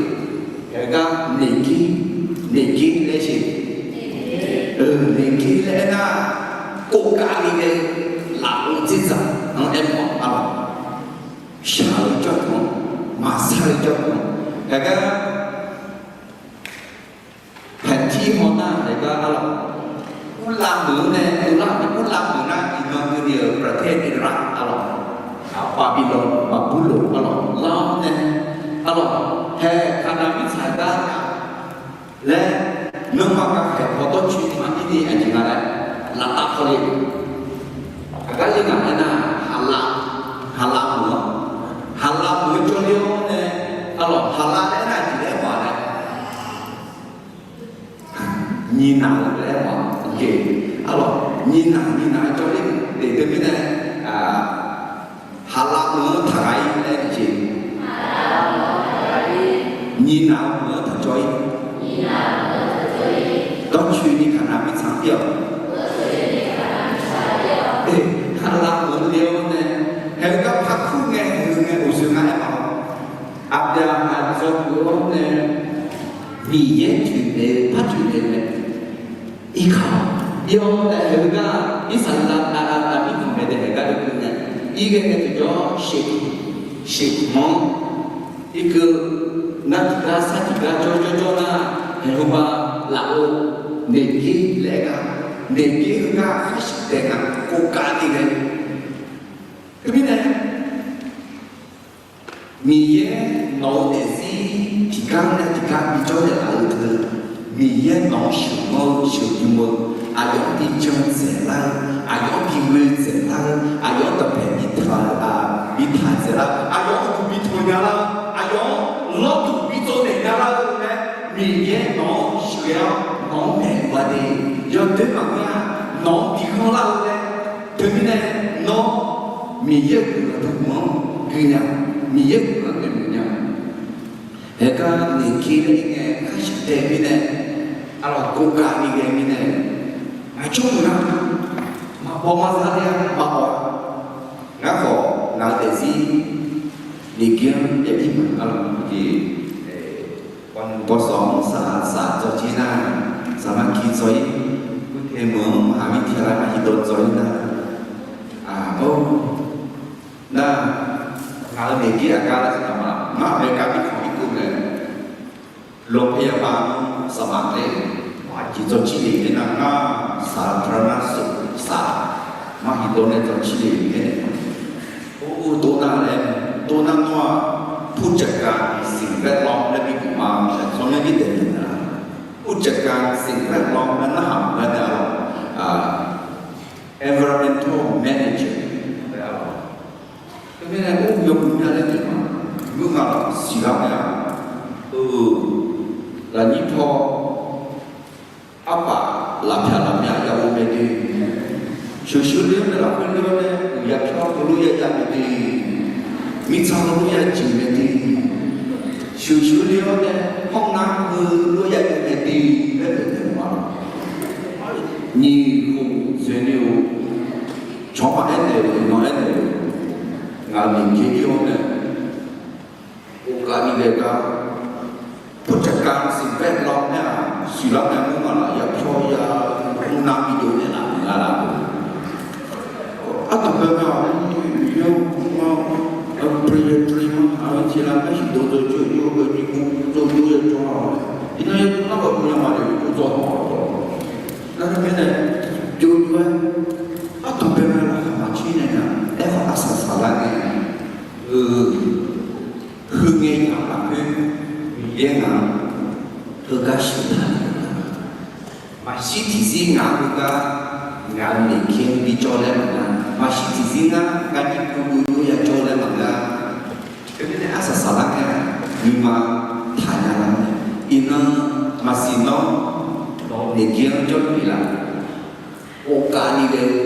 haeqgar Naqgir, Naqgir laer jeq, Naqgir laer aernar, kovgav le nae lafov dzerdzaq-anr aermawf-a lawq. Shaq-eu jawrduq-anr, maqsar-eu jawrduq-anr, haeqgar Paeqtir hawnar-aq, haeqgar arlawq, Urlav meuq-anr nae dovlar-euq mae. Urlav meuq nar iqnan keuvni-euq ประเทศอิรัก arlawq, Baqbiqlanq, Baqburloq arlawq, lar-awr nae arlawq, hae Kaqnaq mirtsaq gar laer, nanrma gavkhaeq paw dawrcoeni maqbir ni aqjeq nga laer laftav paw le. Aqgar le ngaq aernar, Haqlav, Haqlav meuq-anr, Haqlav meuq-anr jawrler-awr nae arlawq, Haqlav laer aernar aqjeq laer aermawf-a laer, nyiqnaq-eu laer aermawf-a. Arlawq, nyiqnaq nyiqnaq-aer jawrler-euq deuq teumirnae, Haqlav meuq-anr taqghaq-ir laer jeq, nyiqnaq-eu meuq-anr taqjawr-ir, dawrcoeni Kaqnaq mirtsaq-anr pir-awq. Aqbyaqhaq dzawgeuf-awr nae, Miqyaer toeqmaeq-eu par toeqmaeq-eu mae. Iqkaq, iq-awr nae heugar, Irsaqleqlav aqbyaqhaq mirkhanq maeqnaeq haeq gar deuq keuv nae, irghae nae tiqjawr sheuq, sheuq-anr irkeuv nar tiqgar sar tiqgar jawr jawr jawr nar, haeqhmq ba laf-eu noeqgir laer gar, noeqgir heugar khar sheuq taef nga, khovkav ni ghae. Teumirnae, Miqyaer nawq-eu daefzir tiqgar nae tiqgar bijawr naeqlaf-eu teu, Miqyaer nawq-anr sheuqmanr-eu sheuqdm-eu, aqyawf-anr bi jan dzaeqlar-eu, aqyawf-anr bi ghoe dzaeqlar-eu, aqyawf-anr dawqpaeq bi taq, bi taq dzaeqlar-eu, aqyawf-anr uqduq bi tanq nya lar-eu, aqyawf-anr lawrduq bi tsovnaeq nya lar-eu nae, Miqyaer nawq-anr sheuqghae-awr nawq-anr maeqnaeq-a de, yawdoer maqngeur-a, nawq-anr bi ghanrlar-eu nae, teumirnae nawr Miqyaer-euq guiqlanq taqguv-anr gui nya, Miqyaer-euq guiqlanq noeqmuiq nya. Haeqgar noeqgir laer ngae, khar sheuq taef mirnae, aqlawq khovkav ni ghae mirnae, ngaq jawrluf nar, maqbaw maqza ler-a maqbaw-a. Ngar khawf ngaq-eu daefzir noeqgir-anr yabi maqnga lawq jeq. Bawsawq-anr saq saq dzaw jir nar, saqmar ki dzaw-ir, kurte meuq-anr maqhaq mir tiq ghaq lar maqhi dawv dzaw-ir nar, nar, ngaq-euq noeqgir aqgar lar tiqghaq ma, ngar America bi khanq ir keuv mae, โรงพยาบาล-anr saqmar taef, aqjeq dzaw jir le-aer nar, ngar saq-eu พระนครศรีอยุธยา saq, maqhi dawv nae dzaw jir le-aer nae, or, or, tov nar laer, tov nar nawr-aq, ผู้จัดการสิ่งแวดล้อม laer bi buq ma, shaqtsanr nae bi daeq naeq nar, ผู้จัดการสิ่งแวดล้อม laer narhaq maqgar nae-a, environmental manager laer-a. Teumirnae or yawmuiq mya laer naeq ma, ngeur nga lawq siqlar mae-a. Eu, lafnyir paw arpaf lafpyaq lafmyav ya-eu mae de. Sheuqsheuq ler-awr nae lafkhoer ler-awr nae uqya pyawr heulof ya jav mae de. Mirtsaq heulof ya jeq mae de. Sheuqsheuq ler-awr nae hawr nar heulof ya jeq mae de laer naeq naeq ma. Nyiq khof dzaeqni-eu, cawq-anr aernaeq-eu, iqnan aernaeq-eu, ngaq-euq noeqgir ir-awr nae, ghofgav ni ghae gar, ผู้จัดการสิ่งแวดล้อม nar-aq, siqlar nae mr nga laf, yapyawr ya, mr nar bi jov naeq laf, mr nga laf. Ardanqbae mae-aq, yawr ma, ประหยัดไฟ ma, aqyawf tiq lar gar siqdov dzaw jawr jawr-eu, nyiq gu dzaw jawr ya jawr-a. Iqnan yawr nar khawf dov nya ma, yawr dzaw hawq-a. Nar teumirnae, jov jov-aer, ardanqbae mae laqkhaq maqcir nae nya, aerkhawf arsaq saqlar ngae, eu, heu ngae yaq lafkhoer, Miqyaer ngaq-anr heugar sheuq taq-eu nga. Maqshir tiqzir ngaq-anr heugar, ngaq-euq noeqgir-anr bijawr laer maqnga. Maqshir tiqzir ngar, ngar nyiq gu yov yov ya jawr laer maqnga. Teumirnae arsaq saqlar ngae, nuima taqnya lar mae. Iqnan maqsiq nawr, nawq-eu noeqgir-anr jawrluf-ir laf. Ghofgav ni ghae-eu,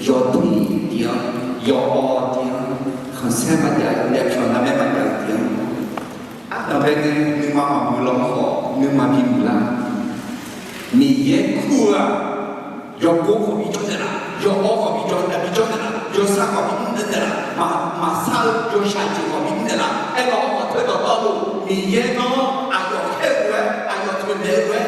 yawteq tiv-anr, yawawr tiv-anr, khanqsaer maqjav-eu, yapyawq narmaer maqjav-eu tiv-anr, ardanqbae ngae nuima maqmuiq lawkhawf nuima bimuiq lar. Miqyaer kur-eu-aq, yawgor khawf bijawr naeqlaf, yawawr khawf bijawr, bijawr naeqlaf, yawsar khawf bimr naeqlaf, maq, maqsar-eu yawshaq jeq khawf bimr naeqlaf. Aerlawq khawf teu dawqtawvluf Miqyaer nawr aqyawf khaer-eu lof-aer, aqyawf toeqmaeq-eu lof-aer,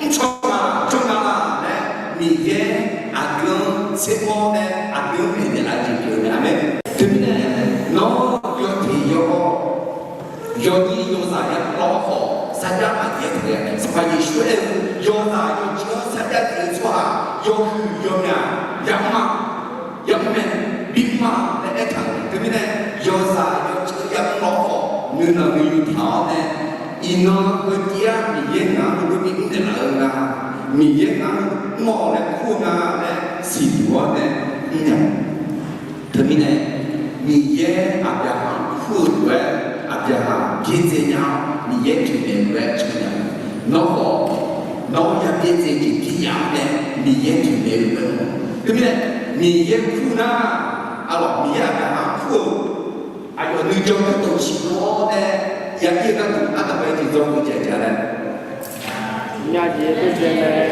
mrcaw nga, jawr nga laf laer, Miqyaer aqdui-anr tsermawr nae aqdui-anr maeqnaeq laf jeq pyeuf-eu mae. Aqmeq. Teumirnae nawr yawteq yawawr, yawnyir yawzaq ya lawr khawf sarjax maqjav taef-a. Sanqpaq Yeqsur aer-eu, yawzaq yawceuq-anr sarjax jaev-eu tsawrhaq yawhuiq yawmyaq ya mr-a, ya mr mae, bimr-a laer aertaq-euq. Teumirnae yawzaq yawceuq ya mr lawr khawf nuinanq nuiyu taq-awr nae, iqnan heutiv-aer Miqyaer ngaq-anr heulof-aer bimr naeqlaf-eu nga, Miqyaer ngaq-anr mr-awq laer kur-eu nga laer siqduq-awr nae mrnya. Teumirnae Miqyaer Aqbyaqhaq-anr kur-eu lof-aer, Aqbyaqhaq byaerdzae nya-awr Miqyaer toeqmaeq-eu lof-aer can nya. Nawr khawf, nawr ya byaerdzae jeq byaerdzae-awr nae Miqyaer toeqmaeq-eu lof-aer mr-awq. Teumirnae Miqyaer kur nar, arlawq Miqyaer Aqbyaqhaq-anr kur-eu aqyawf nuijan kardawq ciqdov-awr nae ya ir-eu gharduq ardanqbae jeq dzawgeuf jaeq jaeq laer,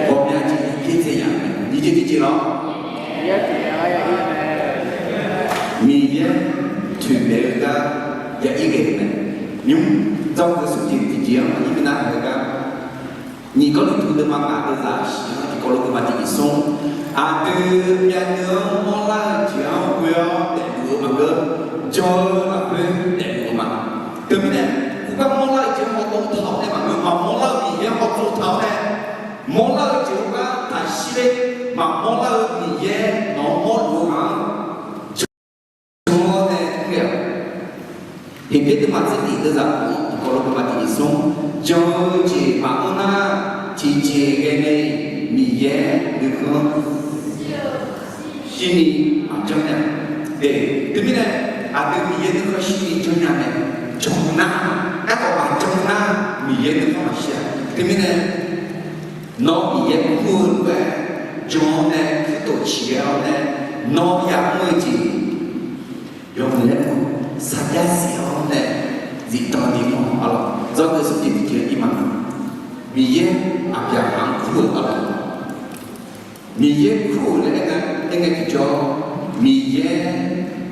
ghawqmya jeq byaerdzae nya-eu mae. Tiqjeq tiqjeq lawr, Miqyaer toeqmaeq-eu gar ya ir ghae-euq mae. Nymr dzawgeuf smr jeq tiqjeq-anr aqnyir minav-aer heugar, nyiq Gawrliqtu deuvma ngaq deuvzaq shiq-anr tiqkawv lof deuvma tiq nyiq smr, aqdui myavnuiv-anr mawrlar-eu jeq-anr ghoe-awr daefluf-eu maqngeur, jawr-eu lafkhoer daefluf-eu ma. Teumirnae, khoergar mawrlar-eu jeq-anr hawtsov taq-awr nae maqngeur, maqmawrlar-eu Miqyaer-anr hawtsov taq-awr nae, mawrlar-eu jeq-anr gar taqshir ler, maqmawrlar-eu Miqyaer nawq-anr mawrluf-eu ghaq-anr jan-awr nae mr-eu-aq, Heqbyaer deuvma tser tiq deuvzaq tiqkawv lof deuvma tiq nyiq smr, jan-eu jeq maqanr nar, tiqjeq ghae nae Miqyaer nuikhanr shirni maqjanr nya. Teumirnae, aqdui Miqyaer nuikhanr shirni janr nya mae. Jan nar, aerkhawf maqjan nar, Miqyaer nuikhanr maqshir-a. Teumirnae, nawr Miqyaer kur-eu lof-aer jan-awr nae, kuirtof ciq ghae-awr nae, nawr yamr-eu jeq yawmuiq laer mr, sarjax siq-awr nae zifdan ni mr-awr arlawq, dzawgeuf smr jeq tiqjeq-anr ir ma. Miqyaer Aqbyaqhaq-anr kur-eu arlawq, Miqyaer kur-euq laer aer-a, aer ngae tiqjawr, Miqyaer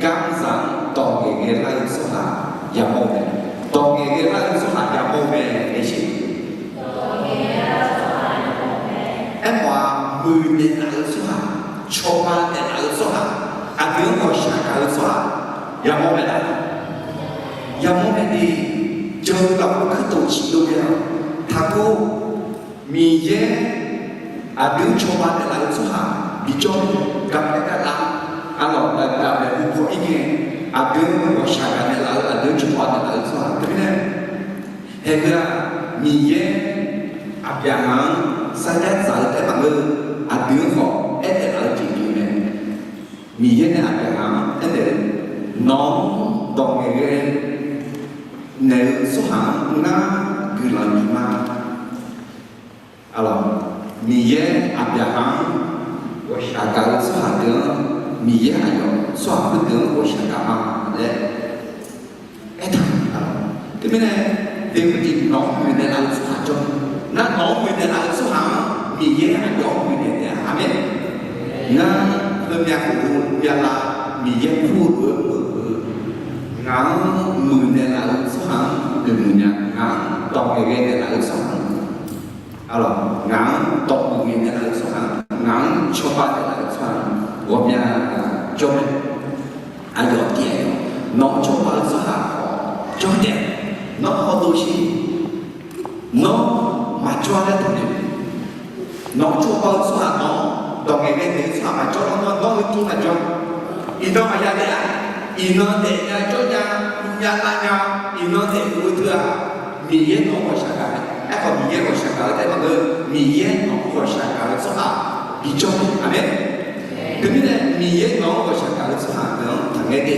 gar mrzaq-anr dawq ngaeqghae lar-eu tsawrhaq yamawr-eu mae. Dawq ngaeqghae lar-eu tsawrhaq yamawr-eu mae, aer siq. Aermawf-aq, muiqnaeq laf-eu tsawrhaq, cawba naeqlaf-eu tsawrhaq, aqdui-anr ghawqshaq gaq-eu tsawrhaq yamawr mae laf. Yamawr mae de. Jan-eu lafkhoer kuirtof ciq dov ghae-awq. Taqgor, Miqyaer aqdui-anr cawba naeqlaf-eu tsawrhaq bijawr, gaqpaer gaqlav, arlawq, gaqpaer gaqlav-eu paw ir ngae, aqdui-anr ghawqshaq gaq naeqlaf-eu, aqdui-anr cawba naeqlaf-eu tsawrhaq teumirnae, haeqgeu-aq, Miqyaer Aqbyaqhaq-anr sarjax dzaq-eu taef maqngeur, aqdui-anr khawf aernaeq laf-eu jeq pyeuf mae. Miqyaer nae Aqbyaqhaq-anr aernaeq-eu, nawq-anr dawq ngaeqghae naeq-eu tsawrhaq-anr ngar guiqlanq bif ma. Arlawq, Miqyaer Aqbyaqhaq-anr ghawqshaq gaq-eu tsawrhaq deuq-anr, Miqyaer aqyawf tsawrhaq khoerdeuq-anr ghawqshaq gaq ma laer aertaq-euq. Teumirnae, deuq-eu jeq nawq-anr muiqnaeq laf-eu tsawrhaq jawr, nar nawq-anr muiqnaeq laf-eu tsawrhaq-anr Miqyaer aqyawf-anr muiqnaeq taef-a. Aqmeq. Ngar heumyav khof-eu myavlav Miqyaer kur-eu lof-aer mr-eu, ngaq-anr muiqnaeq laf-eu tsawrhaq-anr noeqmuiq nya, ngaq-anr dawq ngaeqghae naeqlaf-eu tsawrhaq-anr, arlawq, ngaq-anr dawq muiqghae naeqlaf-eu tsawrhaq, ngaq-anr cawba naeqlaf-eu tsawrhaq, ghawqmya jawr mae. Aqyawf tif-aer, nawq-anr cawba-eu tsawrhaq khawf jawr taef, nawr hawdov shir, nawr maqjawr laer taqnoeq. Nawq-anr cawba-eu tsawrhaq, nawq-anr dawq ngaeqghae naeq-eu tsawrhaq maqjawr lar nar, nawr heu tov maqjawr. Iqnan maqya daef-a. Iqnan daefnya jawrnya, myavlav nya, iqnan daef-eu teu-aq, Miqyaer nawq-anr ghawqshaq gaq mae. Aerkhawf, Miqyaer ghawqshaq gaq-eu taef maqngeur, Miqyaer nawq-anr ghawqshaq gaq-eu tsawrhaq bijawr mae. Aqmeq. Teumirnae, Miqyaer nawq-anr ghawqshaq gaq-eu tsawrhaq deuq-anr taqngaer de.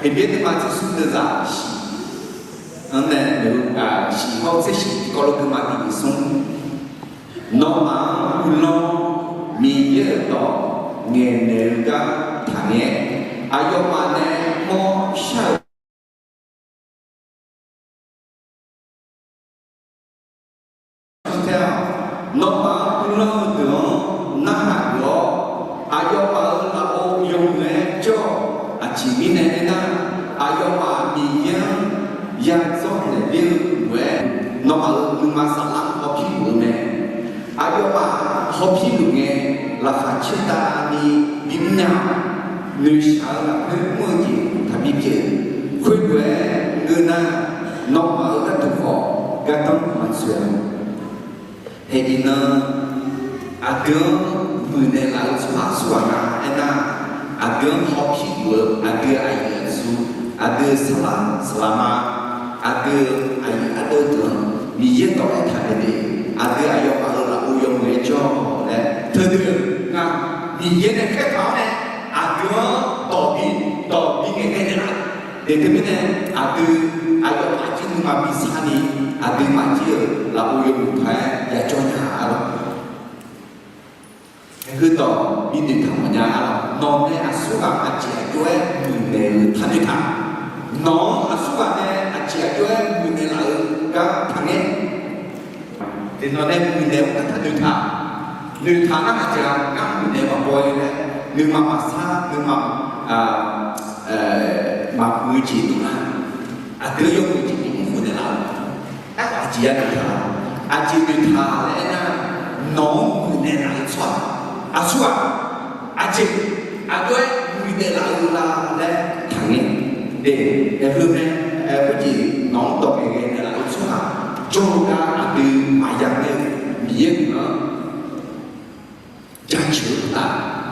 Heqbyaer deuvma tser smr deuvzaq shiq-anr nae, shiq hawr tser shiq tiqkawv lof deuvma tiq nyiq smr, nawmaf-anr guiqlanq, Miqyaer-euq dawq ngaeqnaeq-eu gar taqngaer, aqyawfmaf nae mawrshar-euq Nawmaf-anr guiqlanq-eu deuq-anr narhaq geuf-awr, aqyawfmaf-euq lafov yawmuiq-aer jawr-awq. Aqjeq mirnae aernar, aqyawfmaf Miqyaer-anr yadzawr naeqler-eu lof-aer, nawmaf-euq nuima saflar hawpir luf-eu mae. Aqyawfmaf hawpir luf ngae, laqkhaq caertavni bimr nya-awq. Noeqshaq-eu lafkhoer mr-eu jeq taqbi pyeuf. Khoerlof-aer ngeur nar, nawmaf-euq gharduq khawf gardanr maqtsoeq-a. Haeq iqnan, aqdui-anr muiqnaeq laf-eu tsawrhaq aqsurghaq nga aernar, aqdui-anr hawpir luf-eu aqdui aqyuif aqtsu, aqdui saqlaq saqlaqma, aqdui aqyuif aqdawr deuq-anr Miqyaer dawq aertaq naeq de, aqdui aqyawfmaf-euq lafov yawmuiq-aer jawr-awq laer teudeuq nga. Miqyaer nae khaertaq-awr nae aqdui-anr dawq bi, dawq bi ngaeqghae naeqlaf. Deuq teumirnae aqdui aqyawfmaf jir nuima bi sarni, aqduimaf jir-euq lafov yawmuiq paq-aer yajawr nya-a lor. Heudawq bi noeqtaq mawfnya-a lor. Nawq nae aqsurghaq aqjeq aqjox-aer muiqnaeq-eu taqnoeq taq. Nawq-anr aqsurghaq nae aqjeq aqjox-aer muiqnaeq laf-eu gar taqngaer. Tiqnawq nae muiqnaeq-eu gar taqnoeq taq. Noeqtaq nar aqjeq-aq, ngar muiqnaeq maqbaw-ir laer, nuima maqsar, nuima maqmuiq-eu jeq dovlar. Aqdui yawmuiq jeq ni mrnaeq laf-eu, aerkhawf aqjeq ya noeqtaq-a. Aqjeq noeqtaq laer aernar, nawq-anr muiqnaeq laf-eu tsawrhaq, aqsur ghaq, aqjeq, aqjox-aer muiqnaeq laf-eu la laer taqngae. Eq, aer heu mae, khoerjeq nawq-anr dawq ngaeqghae naeqlaf-eu tsawrhaq jawr-eu gar aqdui maqya ngae-eu Miqyaer guiqlanq-anr jaceuq-eu uqtaf,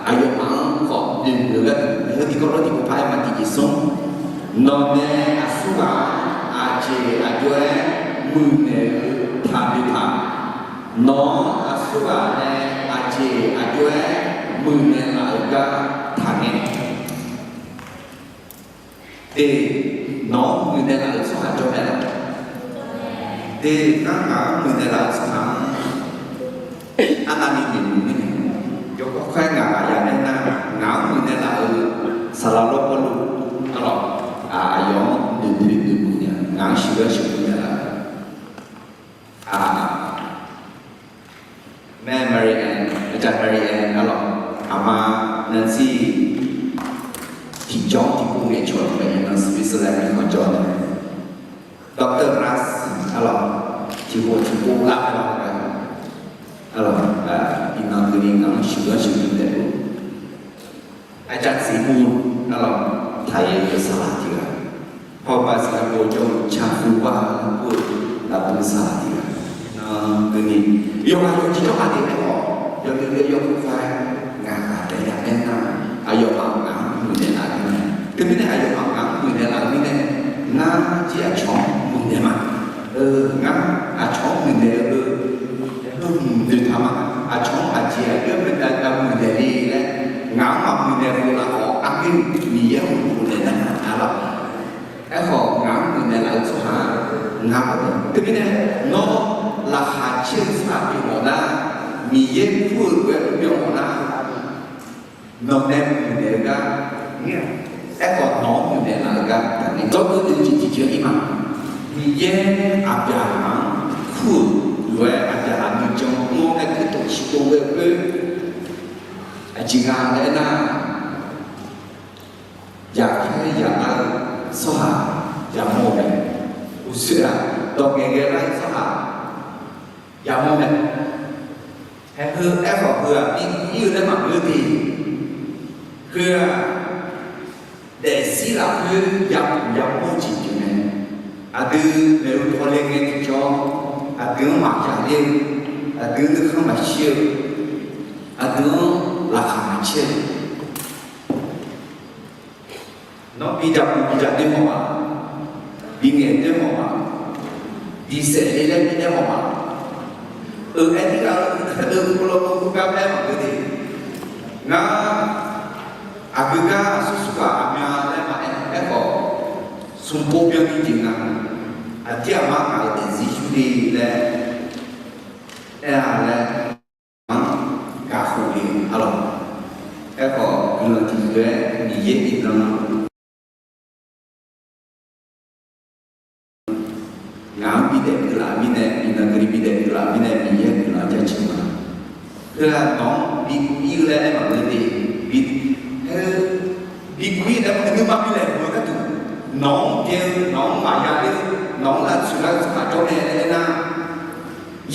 aqyawfmaf-anr khawf noeqmuiq-eu gharduq, heu tiqkawv lawr tiqpov par-aer maq tiqjeq smr. Nawq nae aqsur ghaq-anr aqjeq aqjox-aer muiqnaeq-eu taqnoeq taq. Nawq-anr aqsur ghaq nae aqjeq aqjox-aer muiqnaeq laf-eu gar taqngae. Eq, nawq-anr muiqnaeq laf-eu tsawrhaq jawr mae laf? Eq, ngar ngaq-anr muiqnaeq laf-eu tsawrhaq-anr arnavni noeqmuiq mirnae, yawkawr khaer ngaq ghaq ya aernar, ngaq-anr muiqnaeq laf-eu saqlaq lawr Pawrluv, arlawq, aqyawf-anr noeqdoe noeqmuiq nya, ngaq-anr sheuqghae sheuqmuiq naeq laf-eu mae. Mary Ann, aqcawq Mary Ann, arlawq, aqma Nancy tiqjawr tiqpov ngaeqcawq mae, iqnan Switzerland-anr jawr nae, Doctor Glass, arlawq, tiqpov tiqpov lar-aer lawr-eu, arlawq, iqnan keuvni ngaq-anr sheuqghae sheuqmuiq naeq-eu Aqcawq Tseqmur, arlawq, taqyaer-eu saqlaq tiq ghaq, hawba Singapore jawr-eu Chafuba laer kur-eu lafkhoer saqlaq tiq ghaq, iqnan keuvni yawqghaq yawqjeq jawrma de aerkhawf, yawdui dui yawkawr khaer ngaq ghaq taef ya aernar, aqyawfmaf ngaq-anr muiqnaeq laf-eu mirnae, teumirnae aqyawfmaf ngaq-anr muiqnaeq laf-eu mirnae, ngar jir aqcawq-anr muiqnaeq ma. Ngar aqcawq-anr muiqnaeq-eu heu hmq noeqtaq ma. Aqcawq-anr aqjeq aqjox-aer muiqnaeq le laer, ngaq-anr maqmuiqnaeq-eu lafkhawf, aqgeu Miqyaer-anr muiqnaeq nar, arlawq, aerkhawf ngaq-anr muiqnaeq laf-eu tsawrhaq-a. Ngaq-anr, teumirnae nawr laqkhaq caer-eu tsawrhaq pyeuf mawf nar, Miqyaer kur-eu lof-aer kur byan mawf nar, nawq nae muiqnaeq-eu gar, aerkhawf nawq-anr muiqnaeq laf-eu gar, dawrgeur dui jeq tiqjeq-ir ma. Miqyaer aqbyaqhaq-anr kur-euq lof-aer aqbyaqhaq nuijan mr-awr nae kuirtof ciqpov ghae-eu khoer, aqjeq nga laer aernar, yaqkhaer yaqlar-eu tsawrhaq yamawr-eu mae. Uqshoe-aq, dawq ngaeqghae lar-eu tsawrhaq yamawr mae. Haeq heu aerkhawf heu-aq, bi ir-eu laer maqngeur de. Heu-aq, daefzir lafkhoer yamawr-eu jeq pyeuf mae. Aqdui maeqhu paw le ngae tiqjawr, aqdui-anr maqya ler-eu, aqdui nuikhanr maqshir-eu, aqdui-anr laqkhaq maqcaer-eu, nawr bi jaqbuq bi jaqdoe mawf-a, bi ngaeq doe mawf-a, bi saef le laer bi aer mawf-a. Eu, aer tirghaq-eu, eu, lawr, gar aer maqngeur de. Ngar aqgeu gar aqsur sur ghaq aqmyan laer maqaer, aerkhawf smq pov byan ni jeq nga. Aqdir aqmar ngaq-euq daefzir yur le laer aer-a laer, gaq khof le, arlawq. Aerkhawf guiqlanq tiqdeuq-aer Miqyaer iqnan ngaq-anr bidaef keuvlaf-eu mirnae, iqnan keuvni bidaef keuvlaf-eu mirnae Miqyaer guiqlanq jaceuq ma. Heu-aq nawq-anr bi ir-eu laer aer maqngeur de. Bi, heu, bi kuir nae maqngeur nuima bi laeqhmq-eu gharduq, nawq-anr byan-eu, nawq-anr maqya ler-eu, nawq-anr lavtsoeq lar-eu tsawrhaq jawr mae laer aernar,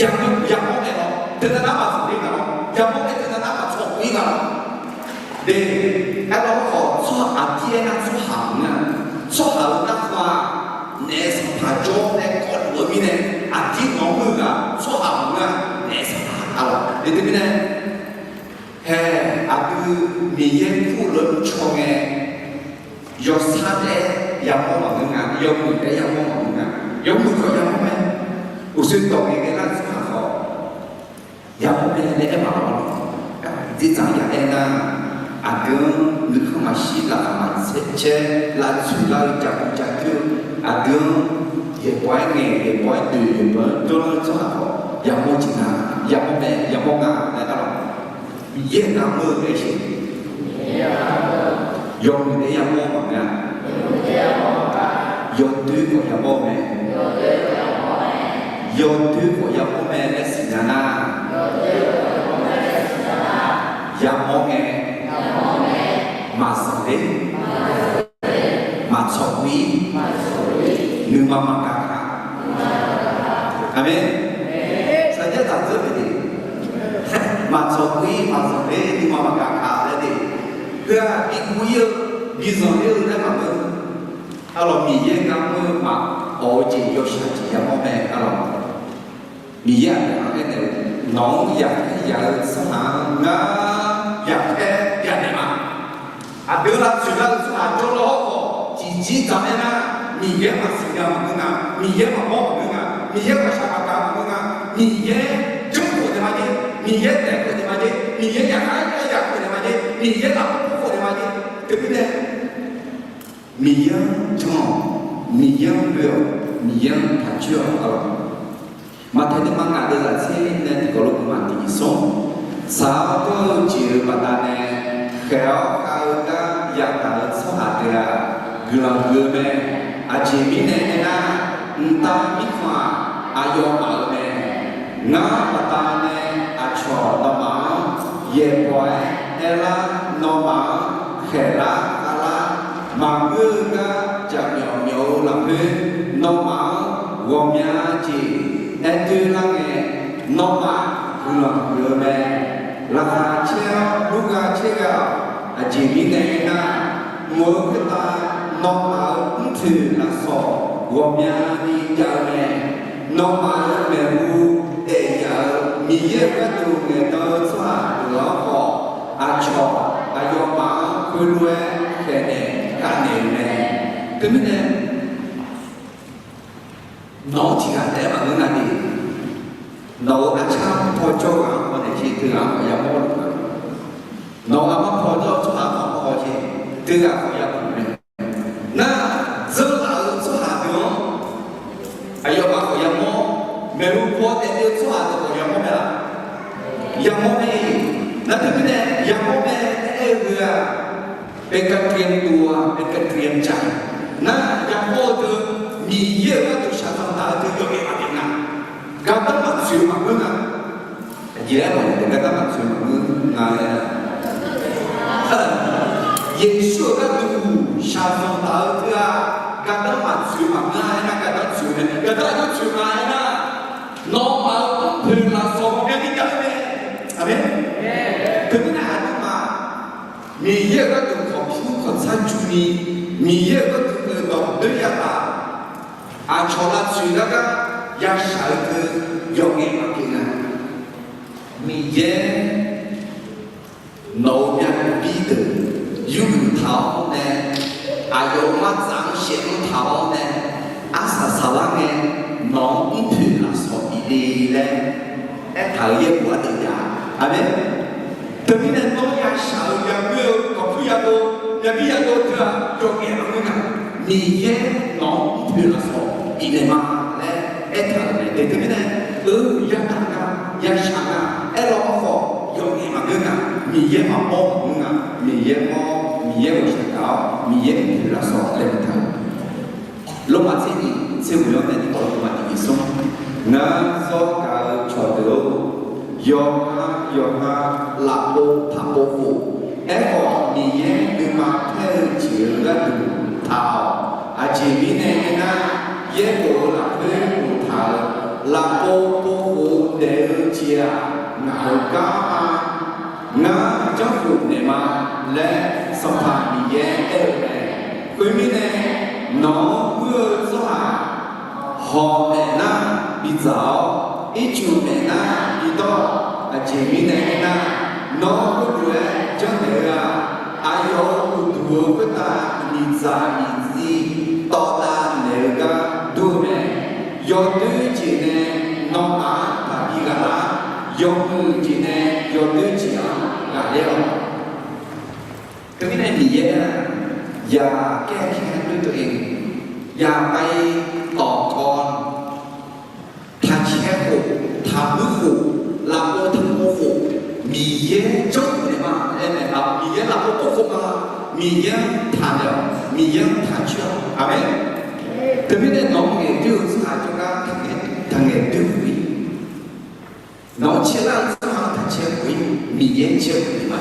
yamawr, yamawr naeq lawr, teunav nar maqzmq ler nga lawr, yamawr nae teunav nar maqtsawq khof ir nga lawr. De, aerlawr khawf tsawrhaq aqdir aernar tsawrhaq maqngeur-a. Tsawrhaq-euq garkawv-aq, naef sanqpaq jawr nae kawvluf-eu mirnae, aqdir nawq-anr muir-eu ghaq tsawrhaq maqngeur-a, naef sanqpaq-a lawq. De teumirnae, hae, aqdui Miqyaer kur-eu lof-aer caw ngae, yawsar taef-aer yamawr maqngeur nga, yawmuiq taef-aer yamawr maqngeur nga, yawmuiq khawf yamawr mae. Uqshoe dawq ngaeqghae lar-eu tsawrhaq khawf yamawr mae laer aer maqlawr-a. Dzerdzaq ya aernar, aqdui-anr nuikhanr maqshir, laqkhaq maqcaer, lavtsoeq lar-eu, jaqguq jaqdoer-eu, aqdui-anr yaeqbawq-aer ngaeq, yaeqbawq-aer doeq, yaeqbawq-aer jawrlar-eu tsawrhaq khawf yamawr jeq nga, yamawr mae, yamawr nga laer aer-awq. Miqyaer-euq ngar mr-eu mae jeq. Yawmuiq taef-aer yamawr maqngeur-a. Yawdoer khawf yamawr mae. Yawdoer khawf yamawr mae laer siqnya nar, yamawr ngae, maqzanq ler, maqtsawq khof ir, nuima maqgaq kaq. Aqmeq. Saqjax taq dzeur-eu de, maqtsawq puir maqzanq ler nuima maqgaq kaq laer de. Heu-aq bi guv-ir-eu, bi zanqler-eu laer maqngeur. Arlawq, Miqyaer ngar mr-eu maqawq-eu jeq yawshaq jeq yamawr mae arlawq. Miqyaer aqdui-anr aernaeq-eu, nawq-anr yaqkhaer yaq-eu tsawrhaq-anr ngar yaqkhaer yanaeq ma. Aqdui lavtsoeq lar-eu tsawrhaq jawrlawr-awr khawf tiqjir dzaq-aer nar, Miqyaer maqsiq nya maqngeur nga, Miqyaer maqmawr maqngeur nga, Miqyaer ghaqshaq ghaqgaq maqngeur nga, Miqyaer janrkhawf naeq ma jer, Miqyaer taef khawf naeq ma jer, Miqyaer yaqkhaer yaq khawf naeq ma jer, Miqyaer lafkhoer khawf naeq ma jer. Teumirnae Miqyaer-anr jan-awq, Miqyaer-anr boe-awq, Miqyaer-anr taqcoer-awq arlawq. Maqtaeq nuima ngaq deuv zaq tser nae tiqkawv lof-aer maqtiq smr. Saq-awr dawr-eu jeq-euq baqdanae khaeq-awr khav-eu gar yadaq-eu tsawrhaq deuq-aq, guiqlanq huiq-eu mae. Aqjeq mirnae aernar, mqtav mirkhanq-aq, aqyawfmaf-euq mae. Ngar baqdanae aqcawq nawmaf-anr yaeqbawq-aer aerlar, nawmaf-anr khaeqlar khavlar, maqngeur-eu gar jaqmyawf myawf-eu lafkhoer, nawmaf-anr ghawqmya jeq aer doer lar ngae, nawmaf guiqlanq huiq-eu mae. Laqkhaq caer-awr lurgha caer ghae-awq. Aqjeq mirnae aernar, mq-euq khoertav nawmaf-euq mrpoeq lafsawq ghawqmyani jav-eu mae. Nawmaf-euq maeqhu daef yaf-euq Miqyaer-euq gharduq ngaeqdan-eu tsawrhaq deuq-anr khawf, aqcawq aqyawfmaf-anr khoerlof-aer khaeqnaeq khavnaeq-euq mae. Teumirnae nawq-anr tiqghaq taef-aer maqngeur nga de. Nawq-euq arcar paw jawr ghaq-anr paw naeq jeq teughaq-anr khawf yamawr luf-a. Nawq-euq armar paw jawr-eu tsawrhaq-anr khawf paw jeq teughaq khawf yapuq mae. Nar, dzeur laf-euq tsawrhaq deuq-anr aqyawfmaf khawf yamawr, maeqhu paw daef-eu tsawrhaq deuq khawf yamawr mae laf? Yamawr mae. Nar teumirnae yamawr mae aer-eu heu-aq, เป็นการเตรียมตัว เป็นการเตรียมใจ nar, yamawr-eu deuq Miqyaer-euq gharduq shaqzanq taq-eu deuq yawqgaef maqbif nga. Gardanr maqtsoeq maqngeur nga. Aqjeq aerkhawf nae gardanr maqtsoeq maqngeur nga-aer, Yeqsur-euq gharduq shaqzanq taq-eu deuq-aq, gardanr maqtsoeq maqngeur-a aernar, gardanr tsoeq mae. Gardanr aqjox tsoeq nga aernar, nawmaf-euq mrpoeq lafsawq ghawqmyani jav-eu mae. Aqmeq. Teumirnae aqduimaf Miqyaer-euq gharduq kawqpyur kawqtsar juni, Miqyaer-euq gharduq dawq doer yataf, aqcawq lavtsoeq gar gar yashaq-eu deuq yawqngaef maqpyeuf nga. Miqyaer nawq-euq myavnuiv bir deuq yurgeuf taq-awr nae, aqyawf-euq mardzaq-anr shaevdov taq-awr nae, arsaq saqlar ngae, nawq-anr mrpoeq lafsawq bif le laer aertaq-euq yaerbof-anr deuq jav-a. Aqmeq. Teumirnae nawr yashaq-eu yaghoer-eu kawqpur yadov, myavbir yadov teu-aq, yawqngaef maqngeur nga. Miqyaer nawq-anr mrpoeq lafsawq bifnaeq ma laer aertaq-euq mae. Teumirnae, eu, yadaq nga, yashaq nga aerlaw-awr khawf, yawqngaef maqngeur nga. Miqyaer maqmawr maqngeur nga. Miqyaer mawr, Miqyaer ghawqshaq gaq-awr, Miqyaer mrpoeq lafsawq laeqhmq taq-euq Lormav tser nyiq tser ghoeq-anr nae tiqkawv lof-aer maqtiq bif smr. Ngar zawr gaq-eu cawqdeuq-or, yawqha yawqha lafpov taqpov khof, aerkhawf Miqyaer nuima paer-eu jeq-euq gharduq taq-awq. Aqjeq mirnae aernar, yaerbof-eu lafkhoer boftaq-euq lafpov pov khof-eu daef-eu jeq-aq, ngaq-euq gar-a. Ngar janrkhof naeq ma laer Sanqpaq Miqyaer aer-eu mae. Khoermirnae, nawq-anr muir-eu tsawrhaq hawq naeq nar bidzaq-awr, ircuf naeq nar bidawr-awq. Aqjeq mirnae aernar, nawr khoerlof-aer janrnaeq-eu-aq, aqyawf-euq uqduq-eu khoertav miqdzaq miqdziv tawvdav naeq-eu gar dur-eu mae. Yawdoer jeq nae nawmaf-anr taqbi ghaqlar, yawmuiq jeq nae yawdoer jeq-anr ghaqler-awq. Teumirnae Miqyaer-aq, อย่าแก้แค้นด้วยตัวเอง อย่าไปต่อกร taqcaer khof, taqmuir khof, lafpov taqpov khof, Miqyaer janrkhof naeq ma laer naeq-a. Miqyaer lafpov pov khof ma. Miqyaer-anr taqnaeq-awq, Miqyaer-anr taqcoer-awq. Aqmeq. Teumirnae nawq-anr ngaeqdoer-eu tsawrhaq jawrgar taqngaeq doer khof-ir. Nawq-anr caerlar-eu tsawrhaq-anr taqcaer khof-ir. Miqyaer caer khof naeq ma.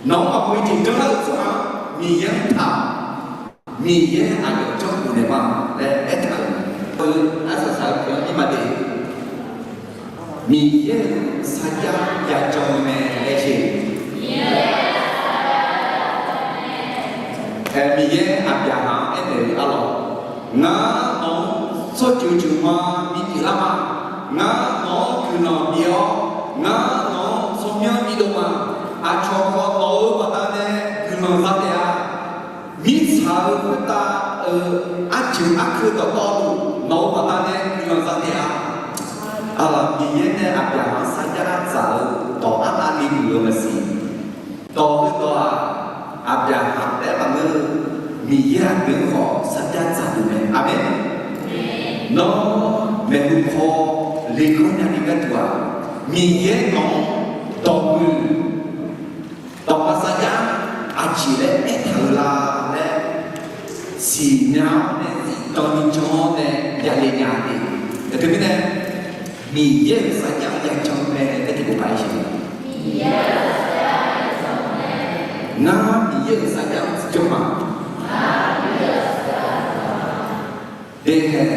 Nawq-anr maqmuiq jeq janlar-eu tsawrhaq-anr Miqyaer-anr taq, Miqyaer aqyawf janrkhof naeq ma laer Arsaq saq-eu pyeuf-anr ni maqde. Miqyaer-euq sarjax yajan-eu mae laer jeq. Ae, Miqyaer Aqbyaqhaq-anr aernaeq-eu arlawq, ngar nawq-anr tsawrjeuq jeuqma bipyeuf lar ma. Ngar nawq-anr guiqlanq bif-awr, ngar nawq-anr tsawrmyanr bidov ma. Aqcawq khawf nawq-euq baqdanae guiqlanq za taef-a. Mirtsaq-euq khoertav-euq arjeuq arkeuv dawqtawvluf nawq-euq baqdanae guiqlanq za taef-a. Aqlaf Miqyaer nae Aqbyaqhaq-anr sarjax dzaq-eu dawq arnavni muiq-eu maqsiq. Dawq heudawq-aq, Aqbyaqhaq taef-aer maqngeur-eu, Miqyaer aqdui-anr khawf sarjax dzaqduq mae. Aqmeq. Nawr maeqhu paw lekeuv nya ni gharduq-aq, Miqyaer nawq-anr dawqmuiq dawqma sarjax aqjeq laer aertaq-eu la laer siqnya-awr nae zifdan ni jan-awr nae yale nya-a de. Aqteu mirnae, Miqyaer-euq sarjax yajan mae laer tiqpov paq-aer siq. Ngar Miqyaer-euq sarjax-anr tiqjawr ma. Dehae,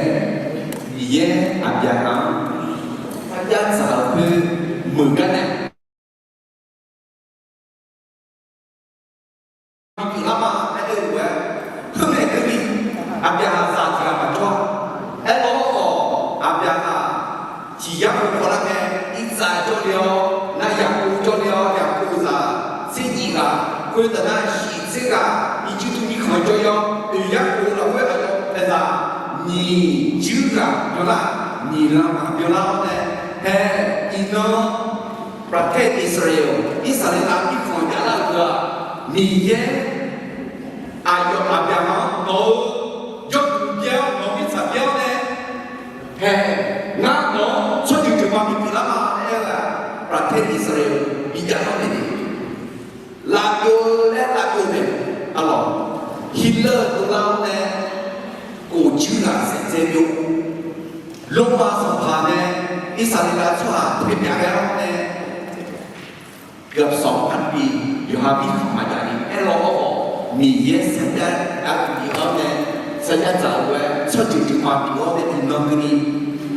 Miqyaer Aqbyaqhaq-anr sarjax dzaq-eu khoer meuq gar nae, bipyeuf lar ma laer aer-eu lof-aer, khoerngae keuvni Aqbyaqhaq zaq tiq ghaq maqjawr-a. Aerlawr khawf, Aqbyaqhaq tiq yar khof khawf lar ngae, Irsaq jawrle-awr nar, Yaqkov jawrle-awr, Yaqkov zaq tser nyiq ghaq, khoertav nar shiq tser ghaq, Irjirtuv mirkhanq jawr-awr, oeq yar khof lafkhoer aqyawf paeqzaq nyiq juir ghaq byanlar, nyiq lan ghaq byanlar-awr nae, hae, iqnan Paqtaer Irsaqleqlav, Irsaqleqlav mirkhanq javlar-euq deuq-aq, Miqyaer aqyawf Aqbyaqhaq-anr nawq-eu jawrduq byaer-awr, nawq-eu mirtsaq byaer-awr nae, hae, ngar nawq-anr tsawrjeuq jeuqma bipyeuf lar ma laer aer-eu-aq, Paqtaer Irsaqleqlav bijavlar naeq ni, lavbyov-eu laer lavbyov naeq, arlawq, Hitler dovlar-awr nae, khof juir ghaq saef dzae byov, Lormav sanqpaq nae Irsaqleqlav tsawrhaq taeq myav ghae-awr nae, gaqsawq arbi yawqha mirkhanq maqjav ni aerlawr-awr khawf, Miqyaer sarjax arbi bif-awr nae, sarjax dzaq-eu lof-aer tsawrjeuq jeuqma bif-awr nae iqnan keuvni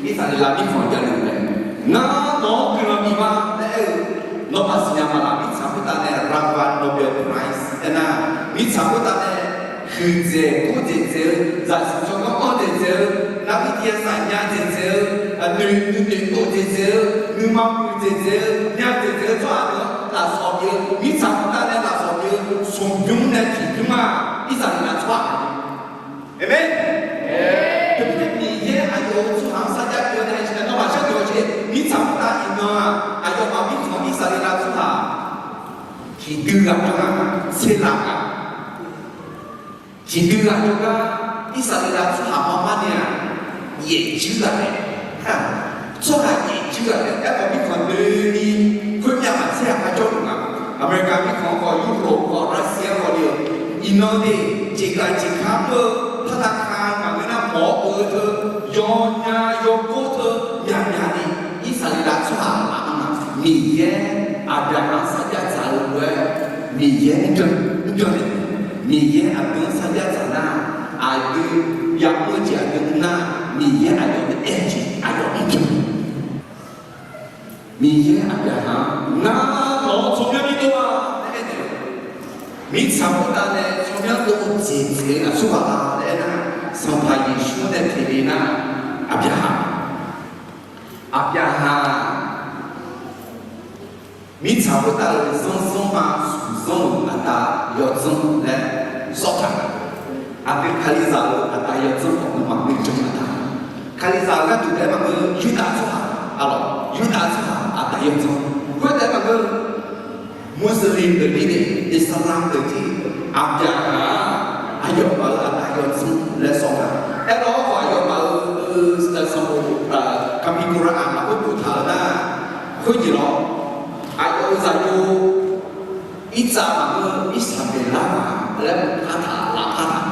Irsaqleqlav mirkhanq javluf mae. Ngar nawq-anr guiqlanq bif ma laer aer-eu, nawmaf siqnya maqlaq. Mirtsaq khoertav nae Reverend Nobel Prize aernar, mirtsaq khoertav nae huiqdzaeq gordzaeq dzaeq-eu, zaqsiq tsawrganr anr dzaeq dzaeq-eu, nar, mirkir-aer safnya dzaeq dzaeq-eu, noeq noeq noeqdov dzaeq dzaeq-eu, nuima muiq dzaeq dzaeq-eu, nya dzaeq dzaeq-eu tsawrhaq deuq-anr lafsawq bif-eu, mirtsaq khoertav nae lafsawq bif-eu smqbymr nae tiqbymr-aq, Irsaqleqlav tsawrhaq mae. Aqmeq. Teumirnae Miqyaer aqyawf-euq tsawrhaq-anr sarjax bif-awr nae, nawmaf sharnoeq-awq jeq, mirtsaq khoertav iqnan-aq, aqyawfmaf mirkhanq Irsaqleqlav tsawrhaq tiqdui ghaq byanlar, tser laf ghaq tiqdui ghaq jawrgar, Irsaqleqlav tsawrhaq marmar ni-aq, yaef juir ghaq mae. Tsawrhaq yaef juir ghaq mae. Aerkhawf, mirkhanq noeqni khoermyav maqtser aqkar jawrluf nga. America mirkhanq-anr khawf, Europe khawf, Russia-anr khawf ni-eu, iqnan de, jeqgaq jeqkar mr-eu, partaka maqngeur nar mawq-awr of-eu teu, yawnya yawgor teu, myaqmyaq ni Irsaqleqlav tsawrhaq laf-anr nga. Miqyaer Aqbyaqhaq-anr sarjax dzaq-eu lof-aer, Miqyaer mrbyan, mrbyan nae, Miqyaer aqdui-anr sarjax dzaq nar, aqdui yamr-eu jeq aqdui mr nar, Miqyaer aqyawf nae aer-eu jeq aqyawf mrbyan. Miqyaer Aqbyaqhaq-anr, ngar nawq-anr tsawrmyanr bidov ma laer aernaeq-eu, mirtsaq khoertav nae tsawrmyanr dov-eu jeq dzaeq-eu aqsurghaq la laer aernar, Sanqpaq Yeqsur nae pyeufle nar, Aqbyaqhaq, Aqbyaqhaq mirtsaq khoertav-euq zanr zanr ma, smq zanr-euq aqda yawdzanr laer sawr taq-a. Aqdui Kalizaq-euq aqda yawdzanr khawf maqngeur jan-a. Kalizaq-euq gharduq taef-aer maqngeur, Yurdav tsawrhaq, arlawq, Yurdav tsawrhaq aqda yawdzanr. Khoertaef-aer maqngeur, Muslim deuq jir ni, Islam deuq jir, Aqbyaqhaq-aq, aqyawfmaf-euq aqda yawdzanr laer sawr-a. Aerlawr-awr khawf, aqyawfmaf-euq sanqbof, Kanpiqkoran-aq lafkhoer boftaq-eu nar, khoerjeq lawr, aqyawf-euq zaqyo Irtsav maqngeur, Irsaqmeqlav-aq laer maqpar taq, lafpar taq.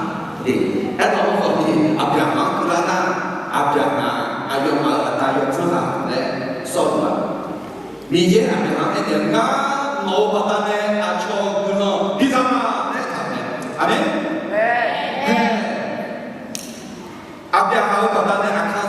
Aerlawr-awr khawf ni, Aqbyaqhaq-anr keuvlar nar, Aqbyaqhaq aqyawfmaf-euq aqda yawdzanr ghaq laer sawr-eu ma. Miqyaer Aqbyaqhaq-anr aernaeq-eu, ngar nawq-euq baqdanae aqcawq guiqlanq bidzaq ma laer aertaq-euq mae. Aqmeq. Aqbyaqhaq-euq baqdanae aqkar